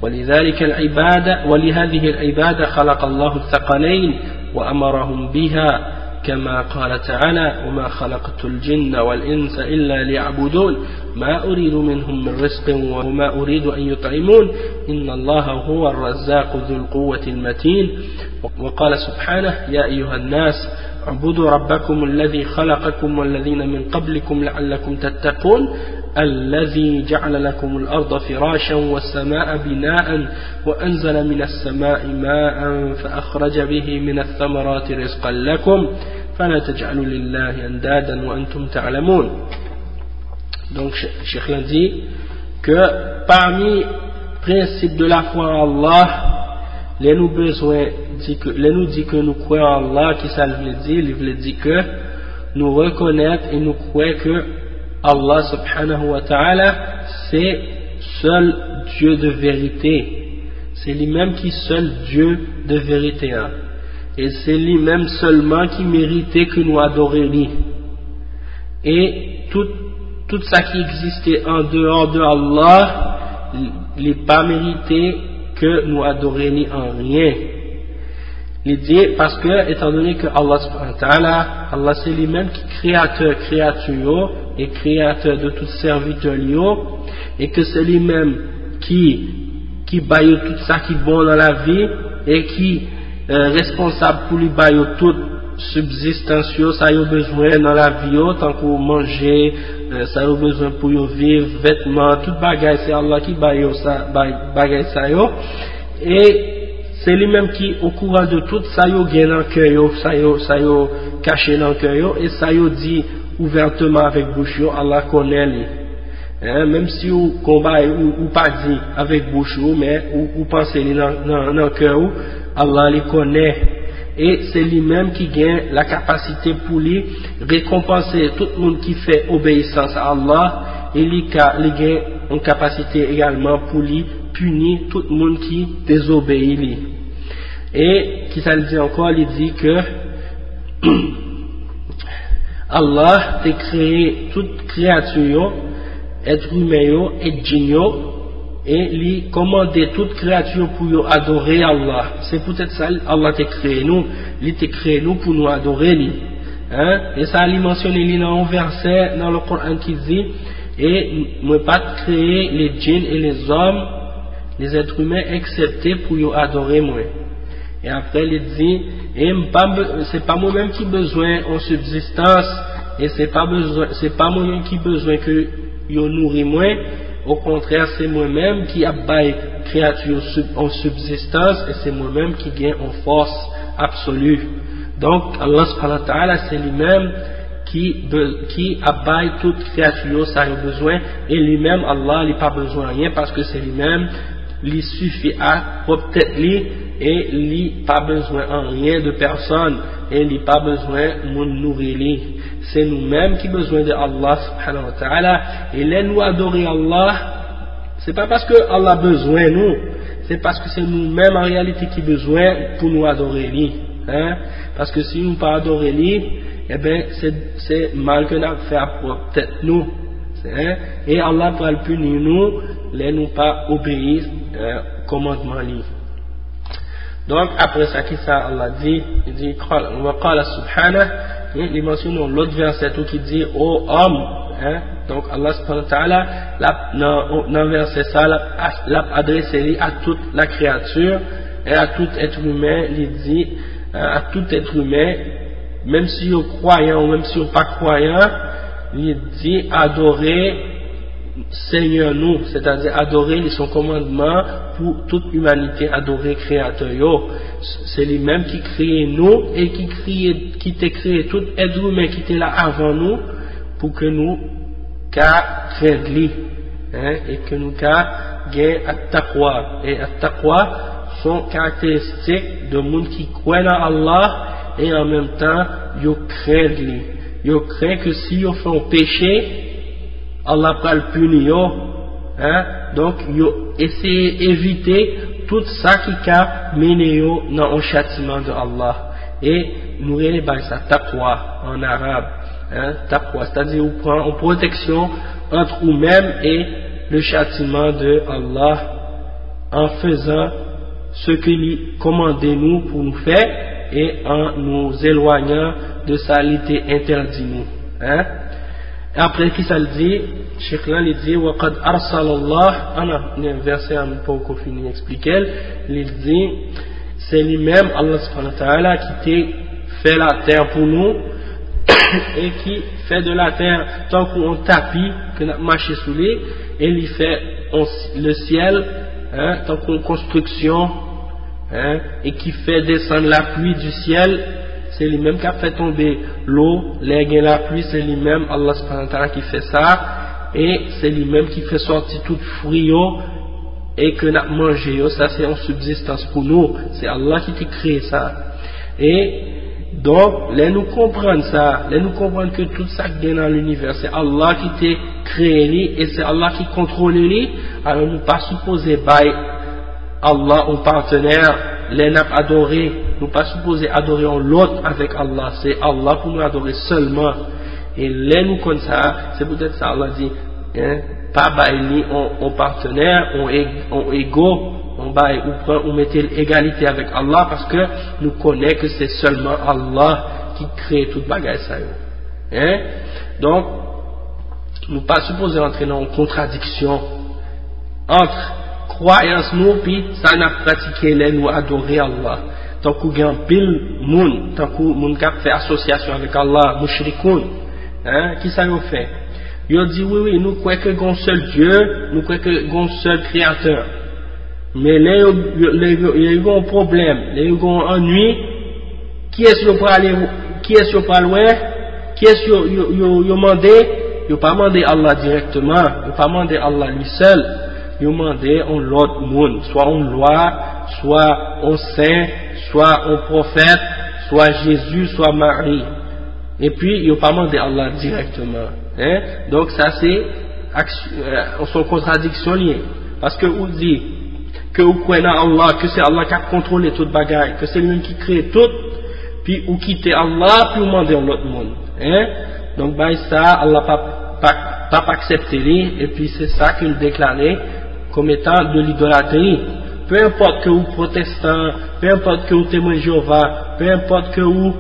ولذلك العبادة، ولهذه العبادة خلق الله الثقلين وأمرهم بها، كما قال تعالى: وما خلقت الجن والإنس إلا ليعبدون، ما أريد منهم من رزق وما أريد أن يطعمون، إن الله هو الرزاق ذو القوة المتين. وقال سبحانه: يا أيها الناس اعبدوا ربكم الذي خلقكم والذين من قبلكم لعلكم تتقون، الذي جعل لكم الأرض فراشا والسماء بناء وأنزل من السماء ماء فأخرج به من الثمرات رزقا لكم فلا تجعلوا لله أندادا وأنتم تعلمون. Donk, Che-, Cheikh la di ke pami prensip de la fwa an Allah, lè nou bezwen di ke, lè nou di ke nou kwè an Allah, ki sa l vle di? Li vle di ke nou rekonèt e nou kwè ke Allah subhanahu wa ta'ala se sèl Dye de verite. Se li menm ki sèl Dye de verite an. E se li menm sèlman ki merite ke nou adore li. E tout, tout sa ki egziste an deyò de Allah, li pa merite ke nou adore li an ryen. Li di, paske, etandone ke Allah subhanahu wa ta'ala, Allah se li menm ki kreyatè kreyati yo, e kreyatè de tout sèvitè li yo, e ke se li menm ki, ki ba yo tout sa ki bon nan lavi, e ki, eh, responsab pou li ba yo tout sibzistans yo, sa yo bezwen nan lavi yo, tankou manje, eh, sa yo bezwen pou yo viv, vètman, tout bagay, se Allah ki ba yo sa, ba-, bagay sa yo. E se li menm ki okouran de tout sa yo gen nan kè yo, sa yo, sa yo kache nan kè yo, e sa yo di ouvètman avèk bouch yo, Allah konnen li. Hein, menm si ou konba ou, ou pa di avèk bouch ou, men ou, ou panse li nan, nan, nan kè ou, Allah li konnen. E se li menm ki gen la kapasite pou li rekonpanse tout moun ki fè obeyisans a Allah, e li ka, li gen yon kapasite egalman pou li pini tout moun ki dezobeyi li. E ki sa li di ankò? Li di ke Allah te kreye tout kreyati yo, èt imen yo e djin yo, e li kòmande tout kreyati yo pou yo adore Allah. Se poutèt sa Allah te kreye nou, li te kreye nou pou nou adore li. Hein? E sa li mansyone li nan yon vèsè nan le Coran ki di, e mwen pa t kreye les djinns et les hommes, les êtres humains, eksepte pou yo adore mwen. E apre li di, e m pa be-, se pa mwen menm ki bezwen yon sibzistans, e se pa bezwen, se pa mwen menm ki bezwen ke yo nouri mwen. Okontrè, se mwen menm ki ap bay kreyati yo sib-, yon sibzistans, e se mwen menm ki gen yon fòs absoli. Donk, Allah subhanahu wa ta'ala, se li menm ki be-, ki ap bay tout kreyati yo sa yo bezwen, e li menm, Allah, li pa bezwen anyen, paske se li menm, li sifi a pwòp tèt li, e li pa bezwen anyen de pèsonn, e li pa bezwen moun nouri li. Se nou menm ki bezwen de Allah subhanahu wa ta'ala, e lè nou adore Allah, se pa paske Allah bezwen nou, se paske se nou menm an reyalite ki bezwen pou nou adore li. Hein? Paske si nou pa adore li, e ben, se, se mal ke n ap fè a pwòp tèt nou. Hein? E Allah pral pini nou lè nou pa obeyi, eh, kòmandman li. Donk, apre sa, ki sa Allah di? Li di, qal-, wa qala subhanahu, li, li mansyone yon lòt vèsè tou ki di, o òm, hein? Donk, Allah subhanahu wa ta'ala, l ap, nan, nan vèsè sa, l ap, l ap adrese li a tout la créature, e a tout èt imen, li di, eh, a tout èt imen, menm si yo kwayan ou menm si yo pa kwayan, li di, adore Senyè nou, sètadi adore li, se yon kòmandman pou tout imanite adore Kreyatè yo. Se li menm ki kreye nou e ki kreye, ki te kreye tout èt imen ki te la avan nou, pou ke nou ka krent li, hein, e ke nou ka gen at-taqwa. E at-taqwa se yon karakteristik de moun ki kwè nan Allah e an menm tan yo krenn li. Yo krenn ke si yo fè yon peche, Allah pral pini yo, hein? Donk, yo eseye evite tout sa ki ka mennen yo nan yon chatiman de Allah. E nou rele bagay sa taqwa an arab, hein? Taqwa, sètadi ou pran yon pwoteksyon ant ou menm e le châtiment de Allah en faisant ce que li kòmande nou pou nou fè e an nou elwanyan de sa li te entèdi nou. Hein? E apre, ki sa l di? Chèk lan, li di, wa qad arsalallah, an, vèsè a m poko fini eksplike l, li di, se li menm, Allah subhanahu wa ta'ala, ki te fè latè pou nou, e ki fè de latè tankou yon tapi ke n ap mache sou li, e li fè yon, le syèl, hein, tankou yon konstriksyon, hein, e ki fè desann lapli di syèl, se li menm k ap fè tonbe lo, lè gen lapli, se li menm, Allah subhanahu wa ta'ala, ki fè sa, e se li menm ki fè sòti tout fwi yo, e ke n ap manje yo, sa se yon sibzistans pou nou, se Allah ki te kreye sa. E donk, lè nou konprann sa, lè nou konprann ke tout sa k gen nan linivè, se Allah ki te kreye li, e se Allah ki kontwole li, alò nou pa sipoze bay Allah yon patnè, Lè n ap adore, nou pa sipoze adore yon lòt avèk Allah. Se Allah pou nou adore sèlman. E lè nou konn sa, se poutèt sa Allah di, en, pa bay li on, on patnè, on, e- on ego, on bay, ou pran, ou mete l egalite avèk Allah, paske nou konnen ke se sèlman Allah ki kreye tout bagay sa yo. En? Donk, nou pa sipoze antre nan yon kontradiksyon ant kwayans nou pi sa n ap pratike lè nou adore Allah. Tankou gen anpil moun, tankou moun k ap fè asosyasyon avèk Allah, moushrikoun, en, kisa yo fè? Yo di, wi, wi, nou kwè ke gen yon sèl Dye, nou kwè ke gen yon sèl Kreyatè. Men lè yo, yo, lè yo, lè yo gen yon pwoblèm, lè yo gen yon annui, kiyès yo prale, kiyès yo pral wè? Kiyès yo, yo, yo, yo mande? Yo pa mande Allah dirèkteman, yo pa mande Allah li sèl. Yo mande yon lòt moun, swa yon lwa, swa yon sen, swa yon pwofèt, swa Jezi, swa Mari. Epi, yo pa mande Allah dirèkteman. En? Donk, sa se aks- euh, se yon kontradiksyon li ye. Paske ou di ke ou kwè nan Allah, ke se Allah k ap kontwole tout bagay, ke se li menm ki kreye tout, pi ou kite Allah, pi ou mande yon lòt moun. En? Donk, bay sa, Allah p ap, p ap, p ap aksepte li, epi se sa ke l deklare kòm etan de lidolatri. Pe enpòt ke ou pwotestan, pe enpòt ke ou temwen Jewova, pe enpòt ke ou,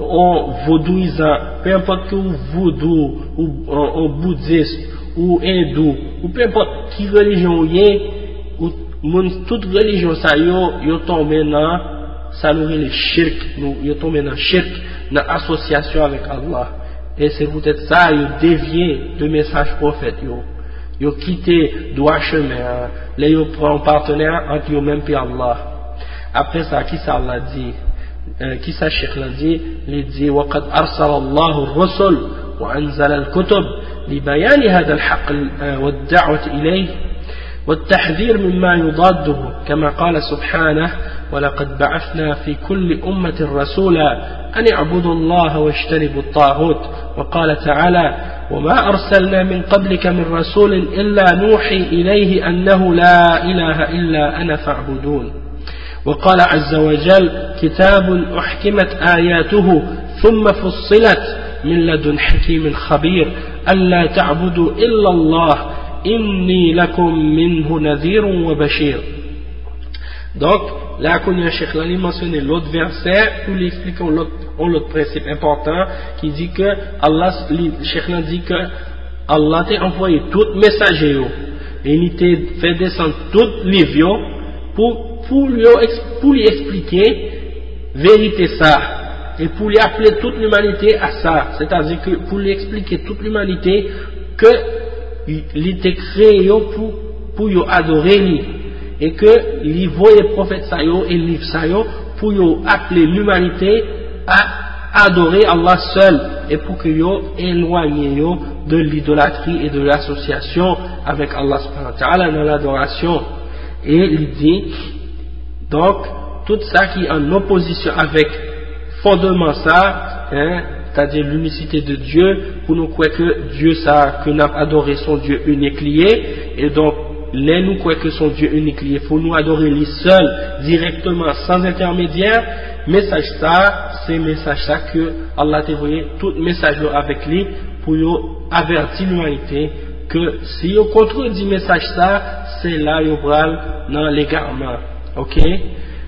ou vodouyizan, pe enpòt ke ou vodou, ou, ou, ou boudis, ou endou, ou pe enpòt ki relijyon ou ye, ou, moun, tout relijyon sa yo, yo tonbe nan sa nou rele shirk, nou, yo tonbe nan shirk, nan asosyasyon avèk Allah. E se poutèt sa, yo devye de mesaj pwofèt yo. Yo kite dwa chemen an, lè yo pran yon patnè ant yo menm pi Allah. Apre sa, kisa Allah di? Eh, kisa Cheikh lan di? Li di, وقد أرسل الله الرسل وأنزل الكتب لبيان هذا الحق، eh, والدعوة إليه والتحذير مما يضاده، كما قال سبحانه: ولقد بعثنا في كل أمة رسولا أن اعبدوا الله واجتنبوا الطاغوت. وقال تعالى: وما أرسلنا من قبلك من رسول إلا نوحي إليه أنه لا إله إلا أنا فاعبدون. وقال عز وجل: كتاب أحكمت آياته ثم فصلت من لدن حكيم خبير ألا تعبدوا إلا الله إني لكم منه نذير وبشير. Donk, la kounye a Cheikh lan li mansyone lòt vèsè pou li eksplike yon lòt, yon lòt prensip enpòtan ki di ke Allah, li, Cheikh lan di ke Allah te anvoye tout mesaje yo e li te fè desann tout liv yo pou, pou, yo, eks- pou li eksplike verite sa e pou li aple tout limanite a sa, sètadi ke pou li eksplike tout limanite ke li te kreye yo pou, pou yo adore li e ke li voye pwofèt sa yo e liv sa yo pou yo aple limanite a adore Allah sèl e pou ke yo elwanye yo de lidolatri e de lasosyasyon avèk Allah subhanahu wa ta'ala nan ladorasyon. E li di, donk, tout sa ki an opozisyon avèk fondman sa, en, sètadi l'unicité de Dieu, pou nou kwè ke Dye sa ke n ap adore se yon Dye inik li ye, e donk, lè nou kwè ke se yon Dye inik li ye, fò nou adore li sèl, dirèkteman, san entèmedyè, mesaj sa, se mesaj sa ke Allah te voye tout mesaj yo avèk li pou yo avèti limanite ke si yo kontredi mesaj sa, se la yo pral nan legarman. Oke?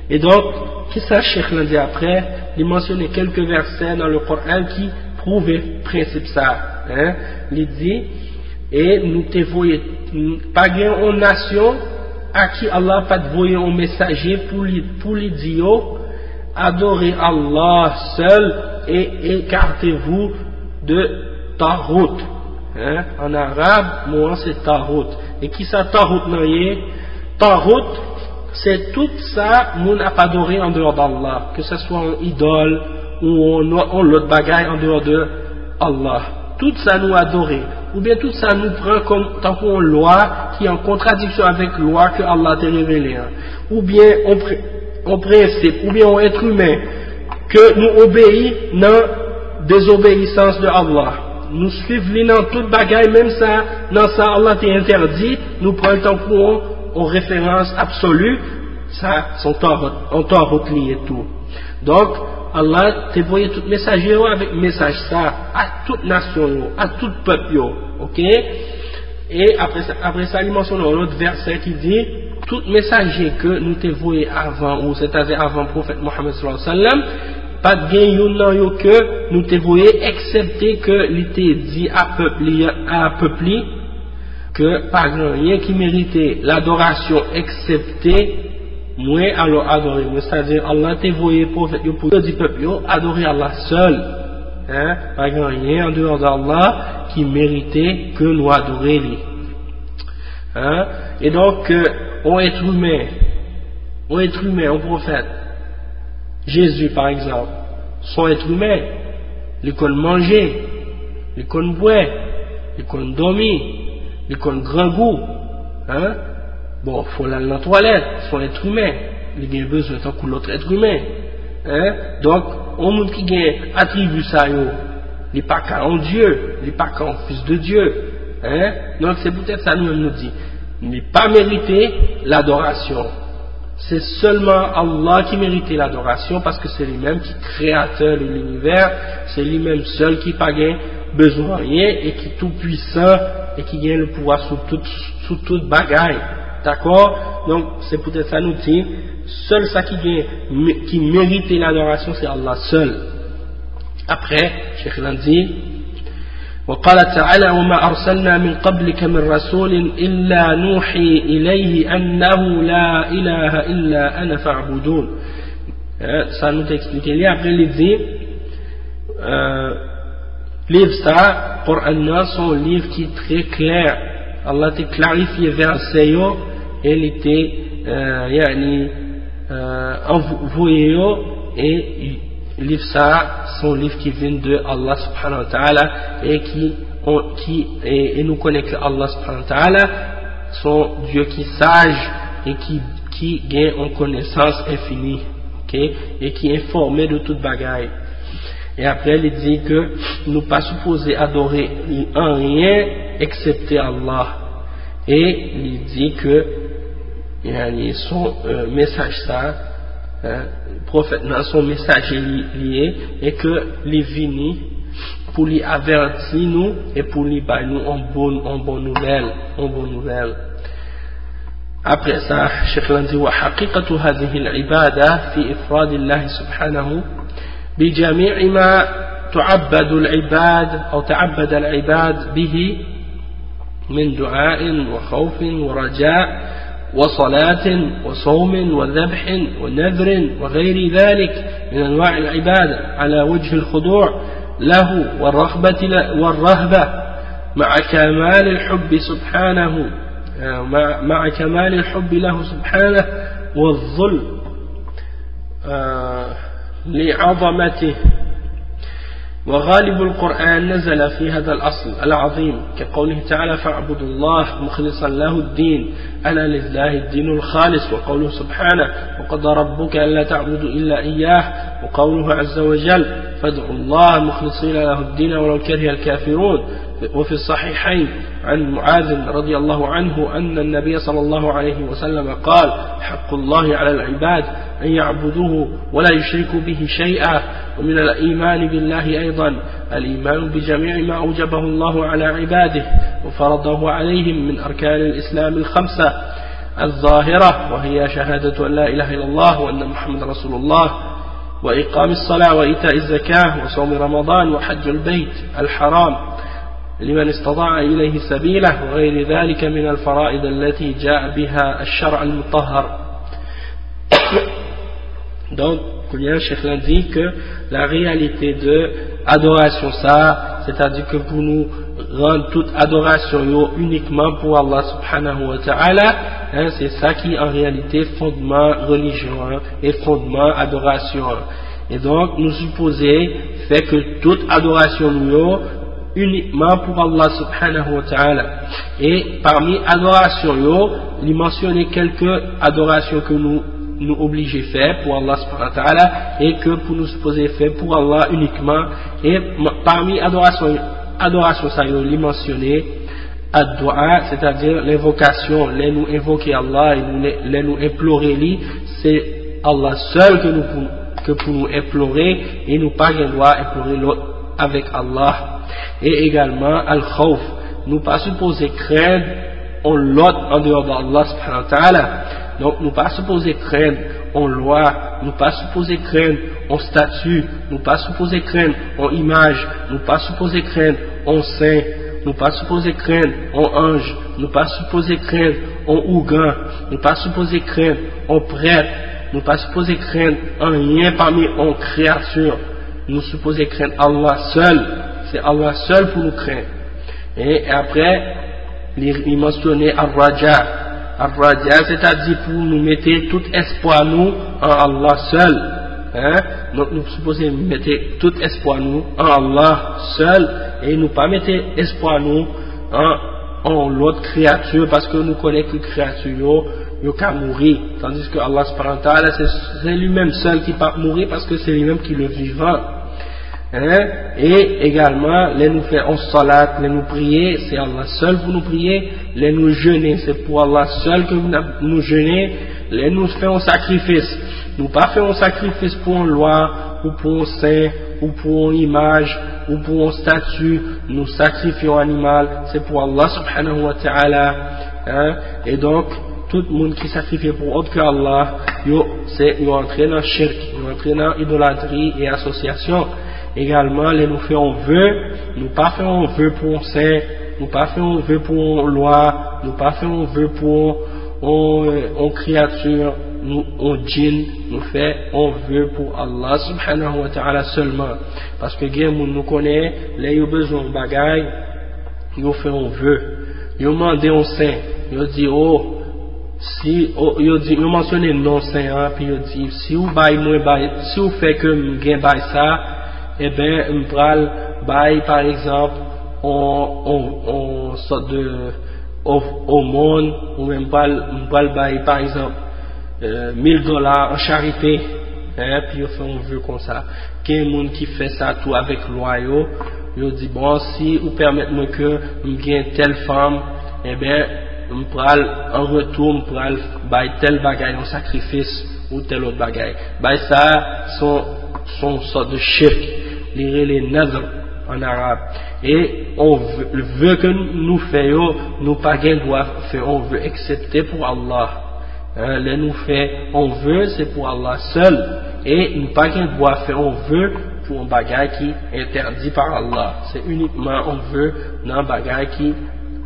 E donk, kisa Cheikh lan di apre? Li mansyone kèlke vèsè nan le Koran ki pwouve prensip sa. En? Li di, e nou te voye, pa gen yon nasyon a ki Allah pa t voye yon mesaje pou li, pou li di yo, adore Allah sèl e écartez-vous de Taghut. En? An arab, mo an se Taghut. E kisa Taghut lan ye? Taghut, se tout sa moun ap adore an deyò d'Allah, ke se swa yon idòl ou yon, yon lòt bagay an deyò de Allah. Tout sa nou adore, oubyen tout sa nou pran kòm tankou yon lwa ki an kontradiksyon avèk lwa ke Allah te revele an, oubyen yon pre- yon prensip, oubyen yon èt imen ke nou obeyi nan dezobeyisans de Allah. Nou swiv li nan tout bagay, menm sa, nan sa Allah te entèdi, nou pran l tankou yon, yon referans absoli. Sa, se yon twaghut, yon twaghut li ye tou. Donk, Allah te voye tout mesaje yo avèk mesaj sa a tout nasyon yo, a tout pèp yo, oke? E apre sa, apre sa, li mansyone yon lòt vèsè ki di, tout mesaje ke nou te voye avan ou, sètadi avan pwofèt Muhammad sallallahu alaihi wasallam, pa t gen youn nan yo ke nou te voye, eksepte ke li te di a pèp li, a pèp li, ke pa gen anyen ki merite ladorasyon eksepte mwen, alò adore mwen. Sètadi, Allah te voye pwofèt yo pou yo di pèp yo, adore Allah sèl. Hein? Pa gen anyen an deyò de Allah ki merite ke nou adore li. Hein? E donk, euh, yon èt imen, yon èt imen, yon pwofèt, Jezi, pa egzanp, se yon èt imen. Li konn manje, li konn bwè, li konn dòmi, li konn grangou. Hein? Bon, fò l al nan twalèt, se yon èt imen. Li gen bezwen tankou lòt èt imen. Hein? Donk, yon moun ki gen atribi sa yo, li pa ka yon Dye, li pa ka yon fis de Dye. Hein? Donk, se poutèt sa nou menm nou di, li pa merite ladorasyon. Se sèlman Allah ki merite ladorasyon, paske se li menm ki kreyatè de linivè, se li menm sèl ki pa gen bezwen anyen e ki tou pwisan e ki gen le pouvwa sou tout, sou tout bagay. Dakò? Donk, se poutèt sa nou di, sèl sa ki gen, ki merite ladorasyon, se Allah sèl. Apre, Chèk lan di, وقال تعالى: وما أرسلنا من قبلك من رسول إلا نوحي إليه أنه لا إله إلا أنا فاعبدون. Eh, sa nou te eksplike li. Apre, li di, eh, liv sa, Koran nan, se yon liv ki trè klè. Allah te klarifye vèsè yo, e li te, eh, yani, eh, anvo-, voye yo, e liv sa, se yon liv ki vin de Allah subhanahu wa ta'ala, e ki, on, ki, e, e nou konnen ke Allah subhanahu wa ta'ala, se yon Dye ki saj, e ki, ki gen yon konesans enfini, oke? E ki enfòme de tout bagay. E apre, li di ke nou pa sipoze adore anyen eksepte Allah. E li di ke, yani, se yon, eh, mesaj sa, eh, pwofèt nan, se yon mesaje li, li ye, e ke li vini pou li avèti nou e pou li bay nou yon bon, yon bon nouvèl, yon bon nouvèl. Apre sa, Chèk lan di, وحقيقة هذه العبادة في إفراد الله سبحانه بجميع ما تعبد العباد أو تعبد العباد به من دعاء وخوف ورجاء وصلاة وصوم وذبح ونذر وغير ذلك من أنواع العبادة على وجه الخضوع له والرغبة ل-، والرهبة مع كمال الحب سبحانه، آه، مع، مع كمال الحب له سبحانه والذل، آه، لعظمته. وغالب القرآن نزل في هذا الأصل العظيم، كقوله تعالى: فاعبدوا الله مخلصا له الدين، ألا لله الدين الخالص، وقوله سبحانه: وقضى ربك ألا تعبدوا إلا إياه، وقوله عز وجل: فادعوا الله مخلصين له الدين ولو كره الكافرون. وفي الصحيحين عن معاذ رضي الله عنه أن النبي صلى الله عليه وسلم قال: حق الله على العباد أن يعبدوه ولا يشركوا به شيئا، ومن الإيمان بالله أيضا الإيمان بجميع ما أوجبه الله على عباده وفرضه عليهم من أركان الإسلام الخمسة الظاهرة، وهي شهادة أن لا إله إلا الله وأن محمدا رسول الله، وإقام الصلاة وإيتاء الزكاة وصوم رمضان وحج البيت الحرام لمن استطاع إليه سبيلا، وغير ذلك من الفرائض التي جاء بها الشرع المطهر. Donk, kounye a, Chèk lan di ke la réalité de adorasyon sa, sètadi ke pou nou rann tout adorasyon yo inikman pou Allah subhanahu wa ta'ala, hein, se sa ki an reyalite fondman relijyon an e fondman adorasyon an. E donk, nou sipoze fè ke tout adorasyon nou yo inikman pou Allah subhanahu wa ta'ala. E pami adorasyon yo, li mansyone kèlke adorasyon ke nou, nou oblije fè pou Allah subhanahu wa ta'ala, e ke pou nou sipoze fè pou Allah inikman. E ma-, pami adorasyon, adorasyon sa yo, li mansyone Ad-du'a, sètadi lenvokasyon, lè nou envoke Allah e nou, lè nou enplore li, se Allah sèl ke nou pou, ke pou nou enplore, e nou pa gen dwa enplore lòt avèk Allah. E egalman al-khawf, nou pa sipoze krenn on lòt andeyò de Allah subhanahu wa ta'ala. Donk nou pa sipoze krenn on lwa, nou pa sipoze krenn on stati, nou pa sipoze krenn on imaj, nou pa sipoze krenn on sen, nou pa sipoze krenn on anj, nou pa sipoze krenn on ougan, nou pa sipoze krenn on prèt, nou pa sipoze krenn anyen pami on kreyati. Nou sipoze krenn Allah sèl. Se Allah sèl pou nou krenn. E, e apre, li, li mansyone ar-raja. Ar-raja, sètadi pou nou mete tout espwa nou an Allah sèl. Hein? Donk nou sipoze mete tout espwa nou an Allah sèl, e nou pa mete espwa nou an, an lòt kreyati, paske nou konnen ke kreyati yo, yo ka mouri. Tandiske Allah subhanahu wa ta'ala, se, se li menm sèl ki p ap mouri, paske se li menm ki le vivan. Hein? E egalman, lè nou fè on salat, lè nou priye, se Allah sèl pou nou priye. Lè nou jene, se pou Allah sèl ke nou, nou jene. Lè nou fè on sakrifis, nou pa fè on sakrifis pou on lwa, ou pou on sen, ou pou on imaj, ou pou on stati. Nou sakrifye on animal, se pou Allah subhanahu wa ta'ala. Hein? E donk, tout moun ki sakrifye pou òt ke Allah, yo, se, yo antre nan shirk, yo antre nan idolatri e asosyasyon. Egalman, lè nou fè on ve, nou pa fè on ve pou on sen, nou pa fè on ve pou on lwa, nou pa fè on ve pou on, on, on kreyati, nou, on djin, nou fè on ve pou Allah subhanahu wa ta'ala sèlman. Paske gen moun nou konnen, lè yo bezwen on bagay, yo fè on ve. Yo mande on sen, yo di, o, si, o, yo di, yo mansyone non sen an, pi yo di, si ou bay mwen bay, si ou fè ke m gen bay sa, enben, m pral bay, pa egzanp, on, on, on sòt de o-, omòn, oubyen m pral, m pral bay, pa egzanp, euh, mil dola an charite, hein, pi yo fè on ve konsa. Gen moun ki fè sa tou avèk lwa yo, yo di, bon, si ou pèmèt mwen ke m gen tèl fanm, enben, m pral, an retou, m pral bay tèl bagay, yon sakrifis, ou tèl lòt bagay. Bay sa, se on, se on sòt de shirk, li rele nadr an arab. E on ve, ve ke nou fè yo, nou pa gen dwa fè on ve eksepte pou Allah. Hein, lè nou fè on ve, se pou Allah sèl. E nou pa gen dwa fè on ve pou on bagay ki entèdi pa Allah. Se inikman on ve nan bagay ki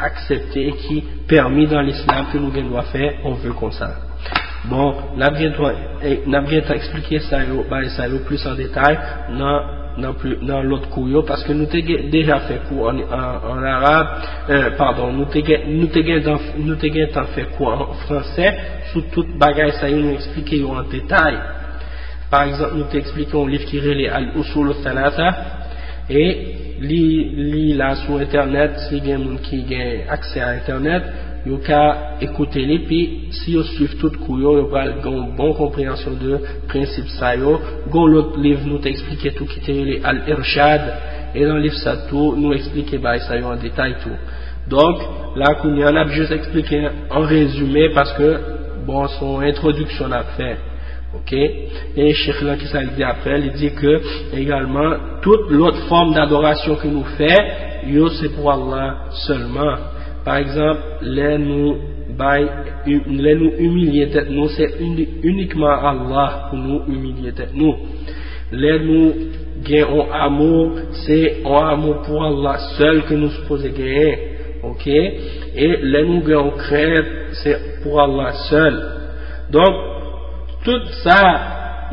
aksepte e ki pèmi dan lislam ke nou gen dwa fè on ve konsa. Bon, n ap gen tan, e, n ap gen tan eksplike sa yo, bagay sa yo plis an detay nan, nan pli, nan lòt kou yo, paske nou te gen, deja fè kou an, an, an arab, euh, padon, nou te gen, nou te gen tan, nou te gen tan fè kou an fransè sou tout bagay sa yo, nou eksplike yo an detay. Pa egzanp, nou te eksplike yon liv ki rele Al Usul Thalatha, e li, li la sou entènèt, si gen moun ki gen aksè a entènèt, yo ka ekoute li, pi si yo swiv tout kou yo, yo pral gen yon bon konpreyansyon de prensip sa yo. Gen yon lòt liv nou te eksplike tou ki te rele Al Irshad, e nan liv sa tou, nou eksplike bagay sa yo an detay tou. Donk, la kounye a, n ap jis eksplike an rezime, paske, bon, se yon entwodiksyon n ap fè. Ok? E Cheikh lan, kisa li di apre? Li di ke, egalman, tout lòt fòm dadorasyon ke nou fè, yo se pou Allah sèlman. Pa egzanp, lè nou bay, lè nou imilye tèt nou, se ini-, inikman Allah pou nou imilye tèt nou. Lè nou gen yon amou, se yon amou pou Allah sèl ke nou sipoze genyen. Ok? E lè nou gen yon krent, se pou Allah sèl. Donk, tout sa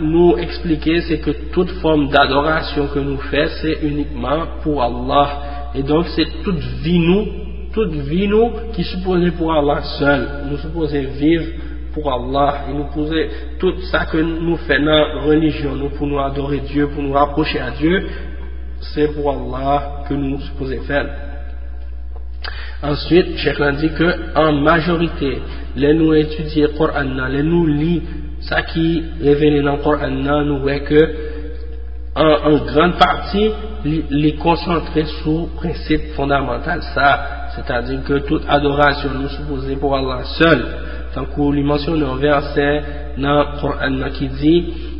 nou eksplike, se ke tout fòm dadorasyon ke nou fè, se inikman pou Allah. E donk, se tout vi nou, tout vi nou ki sipoze pou Allah sèl. Nou sipoze viv pou Allah. E nou poze tout sa ke nou fè nan relijyon nou pou nou adore Dye, pou nou rapwoche a Dye, se pou Allah ke nou sipoze fè l. Answit, Cheikh lan di ke an majorite, lè nou etidye Koran nan, lè nou li sa ki revele nan Koran nan, nou wè ke an, an gran pati, li, li konsantre sou prensip fondamantal sa, sètadi ke tout adorasyon nou sipoze pou Allah sèl, tankou li mansyone yon vèsè nan Koran nan ki di,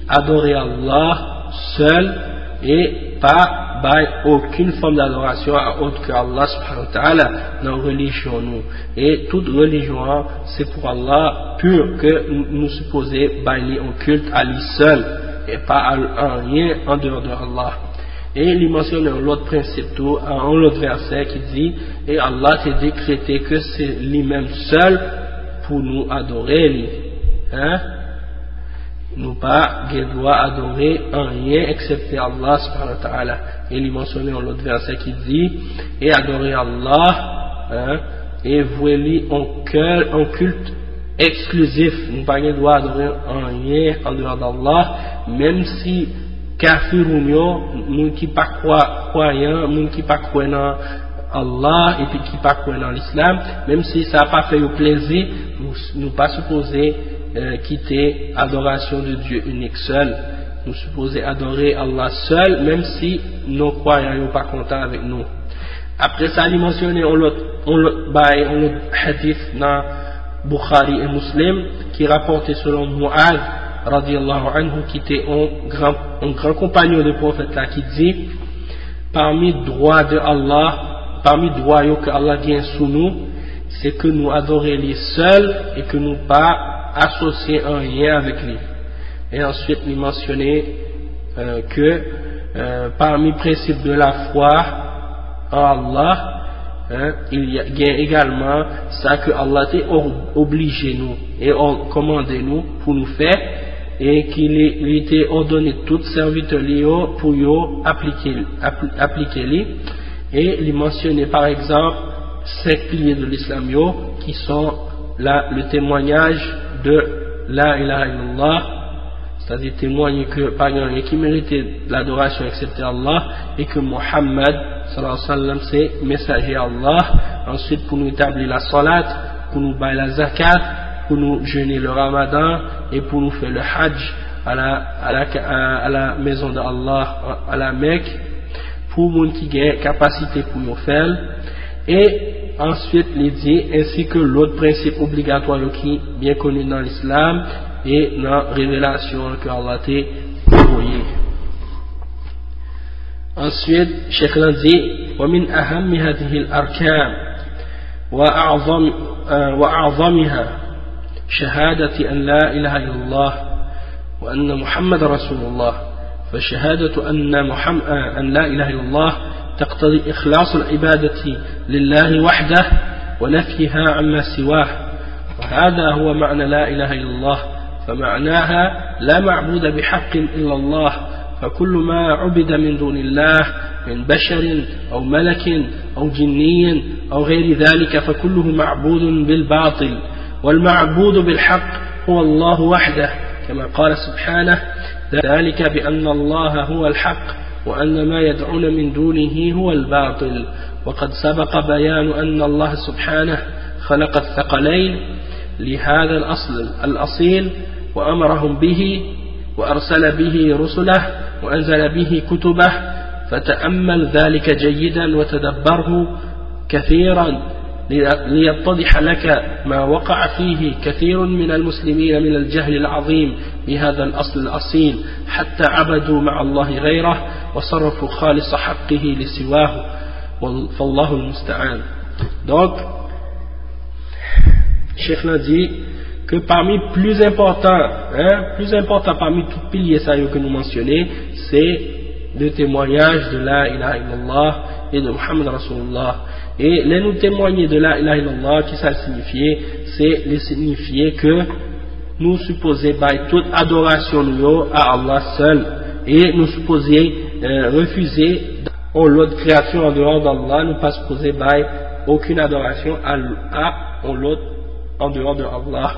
adore Allah sèl e pa bay okenn fòm d'adorasyon a òt ke Allah subhanahu wa ta'ala nan relijyon nou. E tout relijyon an, se pou Allah pur ke n-, nou sipoze bay li yon kilt a li sèl, e pa a anyen an deyò de Allah. E li mansyone yon lòt prensip tou, an yon lòt vèsè ki di, e Allah te dekrete ke se li menm sèl pou nou adore li. Hein? Nou pa gen dwa adore anyen eksepte Allah subhanahu wa ta'ala. E li mansyone yon lòt vèsè ki di, e adore Allah, hein, e vwe li yon kè, yon kilt eksklizif. Nou pa gen dwa adore anyen an deyò d'Allah, menm si kafiroun yo, moun ki pa kwa-, kwayan, moun ki pa kwè nan Allah epi ki pa kwè nan Lislam, menm si sa pa fè yo plezi, nou, nou pa sipoze, eh, kite adorasyon de Dye inik sèl. Nou sipoze adore Allah sèl, menm si non-kwayan yo pa kontan avèk nou. Apre sa, li mansyone yon lòt, yon lòt bay, yon lòt hadith nan Bukhari e Muslim, ki rapòte selon Mu'adh, radiyallahu anhu, ki te yon gran, yon gran konpanyon de pwofèt la, ki di, pami dwa de Allah, pami dwa yo ke Allah gen sou nou, se ke nou adore li sèl e ke nou pa asosye anyen avèk li. E answit, li mansyone, euh, ke, euh, pami prensip de la fwa an Allah, hein, il y a, gen egalman sa ke Allah te o-, oblije nou e o-, kòmande nou pou nou fè, e ki li, li te òdone tout sèvitè li yo pou yo aplike, apl-, aplike li. E li mansyone, pa egzanp, senk pilye de l'islam yo, ki son la, le témoignage de la ilaha illallah, sètadi temwanye ke pa gen anyen ki merite ladorasyon eksepte Allah, e ke Muhammad, sallallahu alayhi wa sallam, se mesaje Allah. Answit, pou nou etabli la salat, pou nou bay la zakat, pou nou jene le ramadan, e pou nou fè le hajj à la, à la, à, à la maison de Allah, à la Mecque, pou moun ki gen kapasite pou yo fè l. E answit, li di, ensi ke lòt prensip obligatwa yo ki byen koni nan Lislam e nan revelasyon ke Allah te voye. Answit, Chèk lan di, ومن أهم هذه الأركان وأعظم، آه، وأعظمها شهادة أن لا إله إلا الله وأن محمد رسول الله. فشهادة أن محم-، آه، أن لا إله إلا الله تقتضي إخلاص العبادة لله وحده ونفيها عما سواه. وهذا هو معنى لا إله إلا الله. فمعناها لا معبود بحق إلا الله. فكل ما عبد من دون الله من بشر أو ملك أو جني أو غير ذلك فكله معبود بالباطل. والمعبود بالحق هو الله وحده، كما قال سبحانه: ذلك بأن الله هو الحق وأن ما يدعون من دونه هو الباطل. وقد سبق بيان أن الله سبحانه خلق الثقلين لهذا الأصل الأصيل وأمرهم به وأرسل به رسله وأنزل به كتبه، فتأمل ذلك جيدا وتدبره كثيرا لي-، ليتضح لك ما وقع فيه كثير من المسلمين من الجهل العظيم بهذا الأصل الأصيل، حتى عبدوا مع الله غيره وصرفوا خالص حقه لسواه. وال-، فالله المستعان. Donc, Chèk lan di ke pami pli enpòtan, hein, pli enpòtan pami tout pilye sa yo ke nou mansyone, se le témoignage de la ilaha illallah et de Muhammad Rasulullah. E lè nou temwanye de la ilaha illallah, ki sa l signifye? Se li signifye ke nou sipoze bay tout adorasyon nou yo a Allah sèl, e nou sipoze, euh, refize yon lòt kreyati an deyò de Allah, nou pa sipoze bay okenn adorasyon a, a yon lòt an deyò de Allah.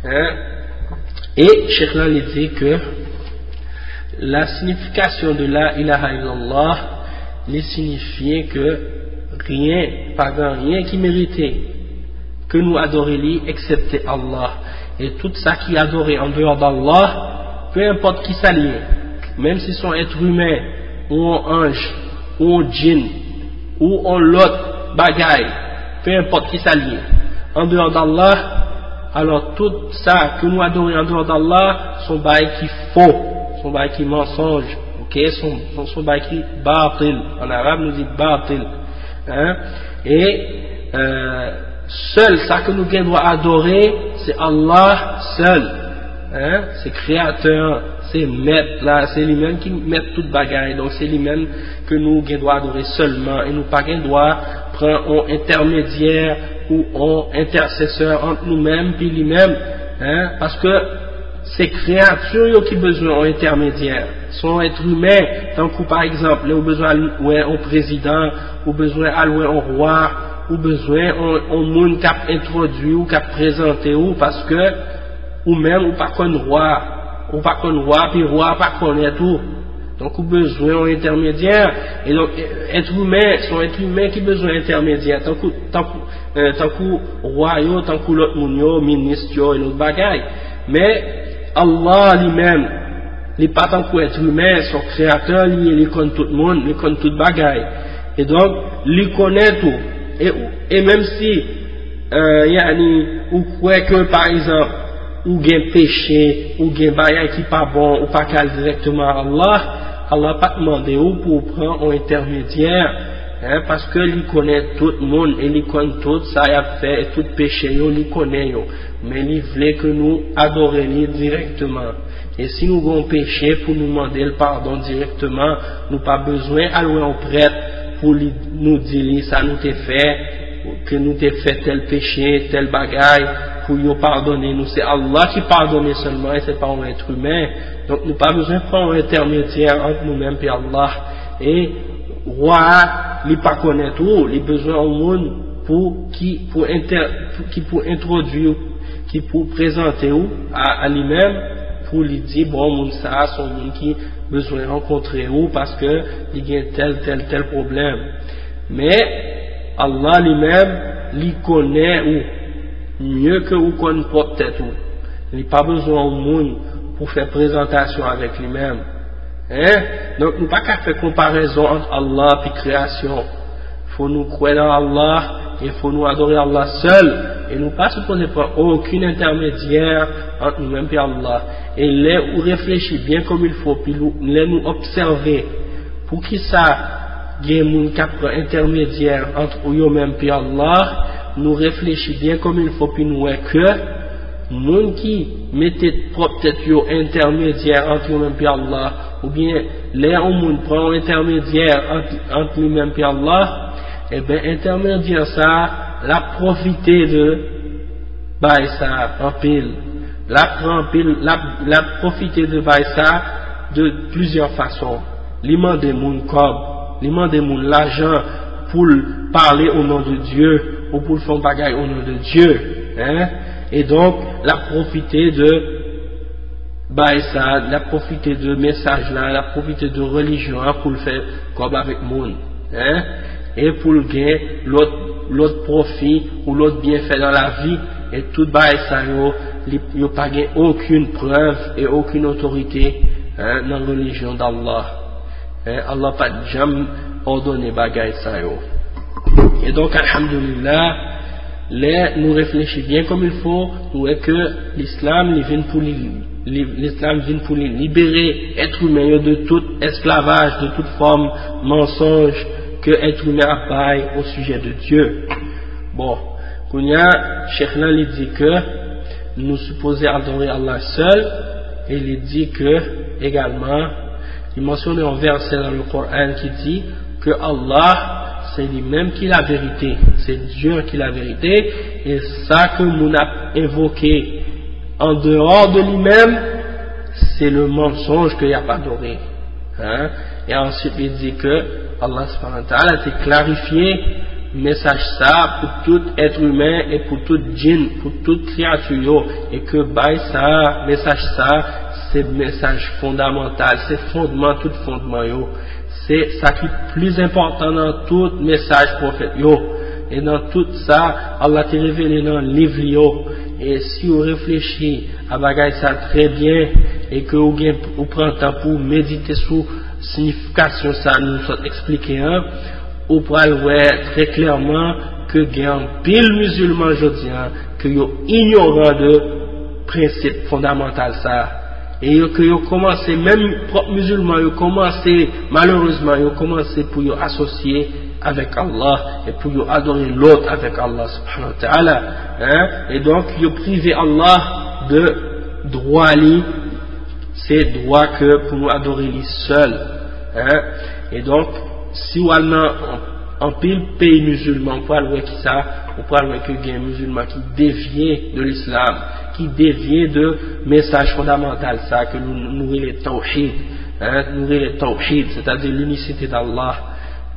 Hein? E Chèk lan li di ke la signification de la ilaha illallah, li signifie que rien, pa gen anyen ki merite ke nou adore li eksepte Allah. E tout sa ki adore an deyò de Allah, peu importe ki sa li ye, menm si se yon èt imen, ou yon anj, ou yon djin, ou yon lòt bagay, peu importe ki sa l ye, en dehors d'Allah, alors tout sa ke nou adore en dehors d'Allah, se yon bagay ki fo, se yon bagay ki mansonj, ok, se yon, se yon bagay ki batil. En arabe, nou di batil. Hein? E euh, sèl sa ke nou gen dwa adore, se Allah sèl. Hein? Se kreyatè an, se mèt la, se li menm ki mèt tout bagay. Donk se li menm ke nou gen dwa adore sèlman, e nou pa gen dwa pran yon entèmedyè ou yon entèsesè ant nou menm pi li menm. Hein? Paske se kreyati yo ki bezwen yon entèmedyè. Se yon èt imen, tankou pa egzanp, lè ou bezwen al wè yon prezidan, ou bezwen al wè yon wa, ou bezwen yon, yon moun k ap entwodui w, k ap prezante w, paske ou menm ou pa konn wa, ou pa konn wa, pi wa pa konèt ou. Donk ou bezwen yon entèmedyè. E donk, èt imen, se yon èt imen ki bezwen entèmedyè, tankou, tankou, eh, tankou wa yo, tankou lòt moun yo, minis yo, e lòt bagay. Men, Allah li menm, li pa tankou èt imen, se yon kreyatè li ye, li konn tout moun, li konn tout bagay. E donk, li konnen tou. E, e menm si, euh, yani, ou kwè ke, pa egzanp, ou gen peche, ou gen bagay ki pa bon, ou pa ka al dirèkteman a Allah, Allah pa t mande ou pou w pran yon entèmedyè, hein, paske li konnen tout moun, e li konn tout sa y ap fè, e tout peche yo, li konnen yo. Men li vle ke nou adore li dirèkteman. E si nou gen yon peche, pou nou mande l padon dirèkteman, nou pa bezwen al wè yon prèt pou li, nou di li sa nou te fè, ke nou te fè tèl peche, tèl bagay, pou yo padone nou. Se Allah ki padone sèlman, e se pa yon èt imen. Donk nou pa bezwen pran yon entèmedyè ant nou menm pi Allah. E wa a, li pa konnen tou, li bezwen yon moun pou ki pou entè, pou, ki pou entwodui w, ki pou prezante w a, a li menm, pou li di, bon, moun sa a se yon moun ki bezwen rankontre ou paske li gen tèl, tèl, tèl pwoblèm. Men, Allah li menm, li konnen ou mye ke ou konn pwòp tèt ou. Li pa bezwen yon moun pou fè prezantasyon avèk li menm. Hein? Donk, nou pa ka fè konparezon ant Allah epi kreyasyon. Fò nou kwè nan Allah e fò nou adore Allah sèl. E nou pa sipoze pran okenn entèmedyè ant nou menm epi Allah. E lè ou reflechi byen comme il faut, pi lou, lè nou obsève poukisa gen moun k ap pran entèmedyè ant yo menm epi Allah, nou reflechi byen comme il faut, pi nou wè ke moun ki mete pwòp tèt yo entèmedyè ant yo menm epi Allah, oubyen lè yon moun pran yon entèmedyè ant, ant li menm epi Allah, ebyen, entèmedyè sa a, l ap pwofite de bagay sa a anpil. L ap pran anpil, l ap, l ap pwofite de bagay sa a de plizyè fason. Li mande moun kòb, li mande moun lajan pou l pale o non de Dye ou pou l fè yon bagay o non de Dye. Hein? E donk, l ap pwofite de bagay sa a, l ap pwofite de mesaj la, l ap pwofite de relijyon an pou l fè kòb avèk moun. Hein? E pou l gen lòt, lòt pwofi ou lòt byenfè nan lavi. E tout bagay sa yo, li, yo pa gen okenn prèv e okenn otorite, hein, nan relijyon d'Allah. Hein, Allah pa t janm òdone bagay sa yo. E donk, alhamdulillah, lè nou reflechi byen comme il faut, nou wè ke l'islam, li vin pou li, li, l'islam vin pou li libere èt imen yo de tout esklavaj, de tout fòm mansonj ke èt imen ap bay o sijè de Dye. Bon, kounye a, chèf lan li di ke nou sipoze adore Allah sèl, e li di ke, egalman, li mansyone yon vèsè nan le Koran ki di ke Allah, se li menm ki laverite, se Dye ki laverite, e sa ke moun ap envoke an dehò de li menm, se le mansonj ke y ap adore. Hein? E answit, li di ke Allah subhanahu wa ta'ala te klarifye mesaj sa pou tout èt imen e pou tout djin, pou tout kreyati yo, e ke bay sa, mesaj sa, se mesaj fondamantal, se fondman tout fondman yo. Se sa ki plis enpòtan nan tout mesaj pwofèt yo. E nan tout sa, Allah te revele nan liv li yo. E si w reflechi a bagay sa trè byen, e ke ou gen, ou pran tan pou w medite sou Siyifikasyon sa nou sot eksplike an, ou pral wè trè klèman ke gen anpil mizilman jodi an ke yo inyoran de prensip fondamantal sa. E yo, ke yo kòmanse, menm pwòp mizilman yo kòmanse, malerezman, yo kòmanse pou yo asosye avèk Allah e pou yo adore lòt avèk Allah subhanahu wa ta'ala. Hein? E donk, yo prive Allah de dwa li, se dwa ke pou nou adore li sèl. Hein? E donk, si w al nan anpil peyi mizilman, ou pral wè ki sa, ou pral wè ke gen mizilman ki devye de l'islam, ki devye de mesaj fondamantal sa ke nou, nou rele tawhid, hein, nou rele tawhid, sètadi linisite d'Allah,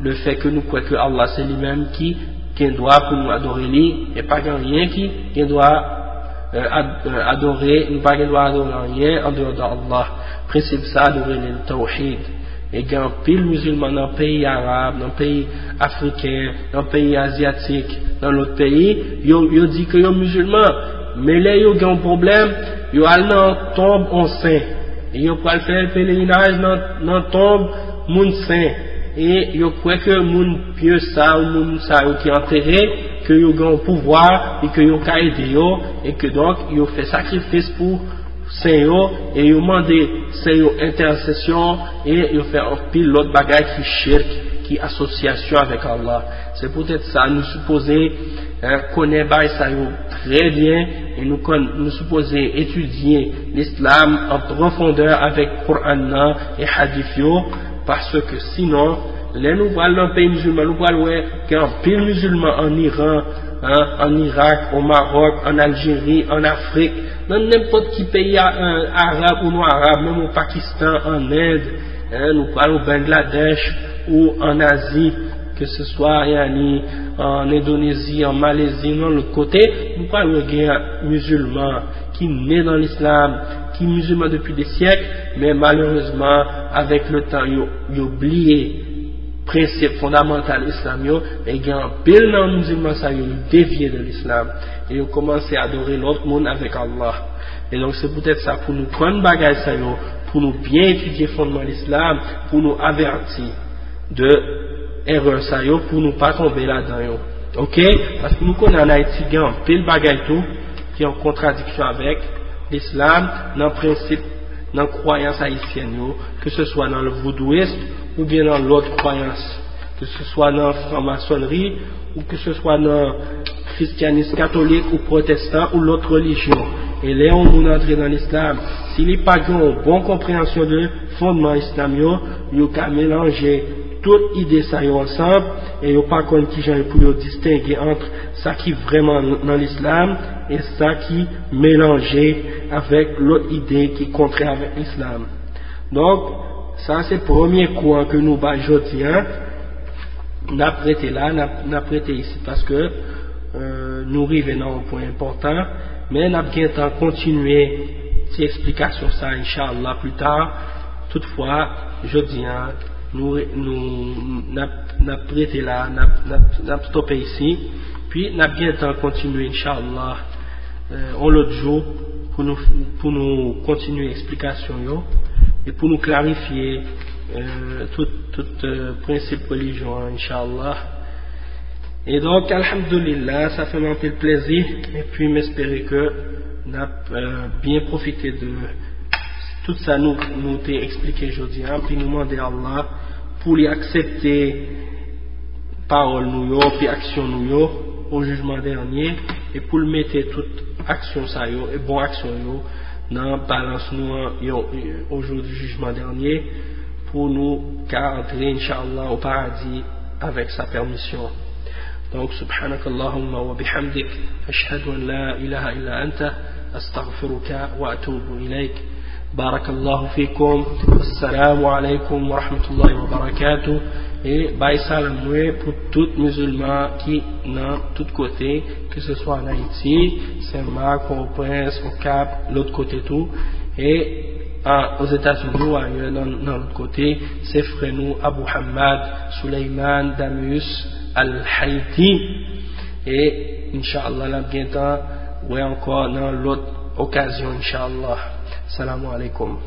le fè ke nou kwè ke Allah se li menm ki gen dwa pou nou adore li, e pa gen anyen ki gen dwa, euh, ad-, euh, adore, nou pa gen dwa adore anyen andeyò de Allah. Prensip sa nou rele l tawhid. E gen anpil mizilman nan peyi arab, nan peyi afriken, nan peyi azyatik, nan lòt peyi, yo, yo di ke yo mizilman. Men lè yo gen yon pwoblèm, yo al nan tonb yon sen. E yo pral fè pelerinaj nan, nan tonb moun sen. E yo kwè ke moun pye sa ou moun sa yo ki antere, ke yo gen yon pouvwa e ke yo ka ede yo, e ke donk yo fè sakrifis pou sen yo, e yo mande sen yo entèsesyon, e yo fè anpil lòt bagay ki chirk, ki asosyasyon avèk Allah. Se poutèt sa nou sipoze, eh, konnen bagay sa yo trè byen, e nou konn, nou sipoze etidye l'islam an pwofondè avèk Koran nan e hadith yo, paske sinon, lè nou pral nan peyi mizilman, nou pral wè gen anpil mizilman an Iran, hein, an Irak, o Maròk, an Aljeri, an Afrik, nan nenpòt ki peyi a-, euh, arab ou non arab, menm o Pakistan, an End, hein, nou pral o Bangladesh ou an Azi, ke se swa, yani, an Endonezi, an Malezi, nan lòt kote, nou pral wè gen mizilman ki ne nan l'islam, ki mizilman depi de syèk, men malerezman, avèk le tan, yo, yo bliye prensip fondamantal islam yo, e gen anpil nan mizilman sa yo, yo devye de l'islam, e yo kòmanse adore lòt moun avèk Allah. E donk, se poutèt sa, pou nou konn bagay sa yo, pou nou byen etidye fondman l'islam, pou nou avèti de erè sa yo, pou nou pa tonbe ladan yo. Oke? Paske nou konnen an Ayiti gen anpil bagay tou ki an kontradiksyon avèk l'islam nan prensip, nan kwayans ayisyèn yo, ke se swa nan voudouis oubyen nan lòt kwayans, ke se swa nan franmasonri ou ke se swa nan kristyanis katolik ou pwotestan ou lòt relijyon. E lè yon moun antre nan l'islam, si li pa gen yon bon konpreyansyon de fondman islam yo, yo ka melanje tout ide sa yo ansanm, e yo pa konn kijan pou yo distenge ant sa ki vrèman nan l'islam e sa ki melanje avèk lòt ide ki kontrè avèk l'islam. Donk, sa se premye kou an ke nou bay jodi an. N ap rete la, n ap, n ap rete isit paske, euh, nou rive nan yon pwen enpòtan, men n ap gentan kontinye ti eksplikasyon sa, inshallah, pli ta. Toutfwa, jodi an, nou, nou, n ap, n ap rete la, n ap, n ap, n ap stope isi, pi n ap gentan kontinye, inshallah, euh, yon lòt jou pou nou, pou nou kontinye eksplikasyon yo e pou nou klarifye, euh, tout, tout, euh, prensip relijyon an, inshallah. E donk, alhamdulillah, sa fè m anpil plezi, epi m espere ke n ap, euh, byen pwofite de tout sa nou, nou te eksplike jodi an, pi nou mande Allah pou li aksepte pawòl nou yo, pi aksyon nou yo, o jijman dènye, e pou l mete tout aksyon sa yo, e bon aksyon yo, nan balans nou an, yo, o jou di jijman dènye, pou nou ka antre, inshallah, o paradi avèk sa pèmisyon. Donk, subhanakallahumma wa bihamdik, ashhadu an la ilaha illa anta, astaghfiruka wa atubu ilayk. Barakallahu fikum. Assalamu alaikum wa rahmatullahi wa barakatuh. E bay salam mwen pou tout mizilman ki nan tout kote, ke se swa an Ayiti, Senmak, Pòtoprens, Okap, lòt kote tou. E a, Ozetazini ou ayè nan, nan lòt kote, se frè nou Abu Hamad Suleiman Damius Al-Haiti. E, inshallah, n ap gentan wè ankò nan lòt okazyon, inshallah. Salamu alaikum.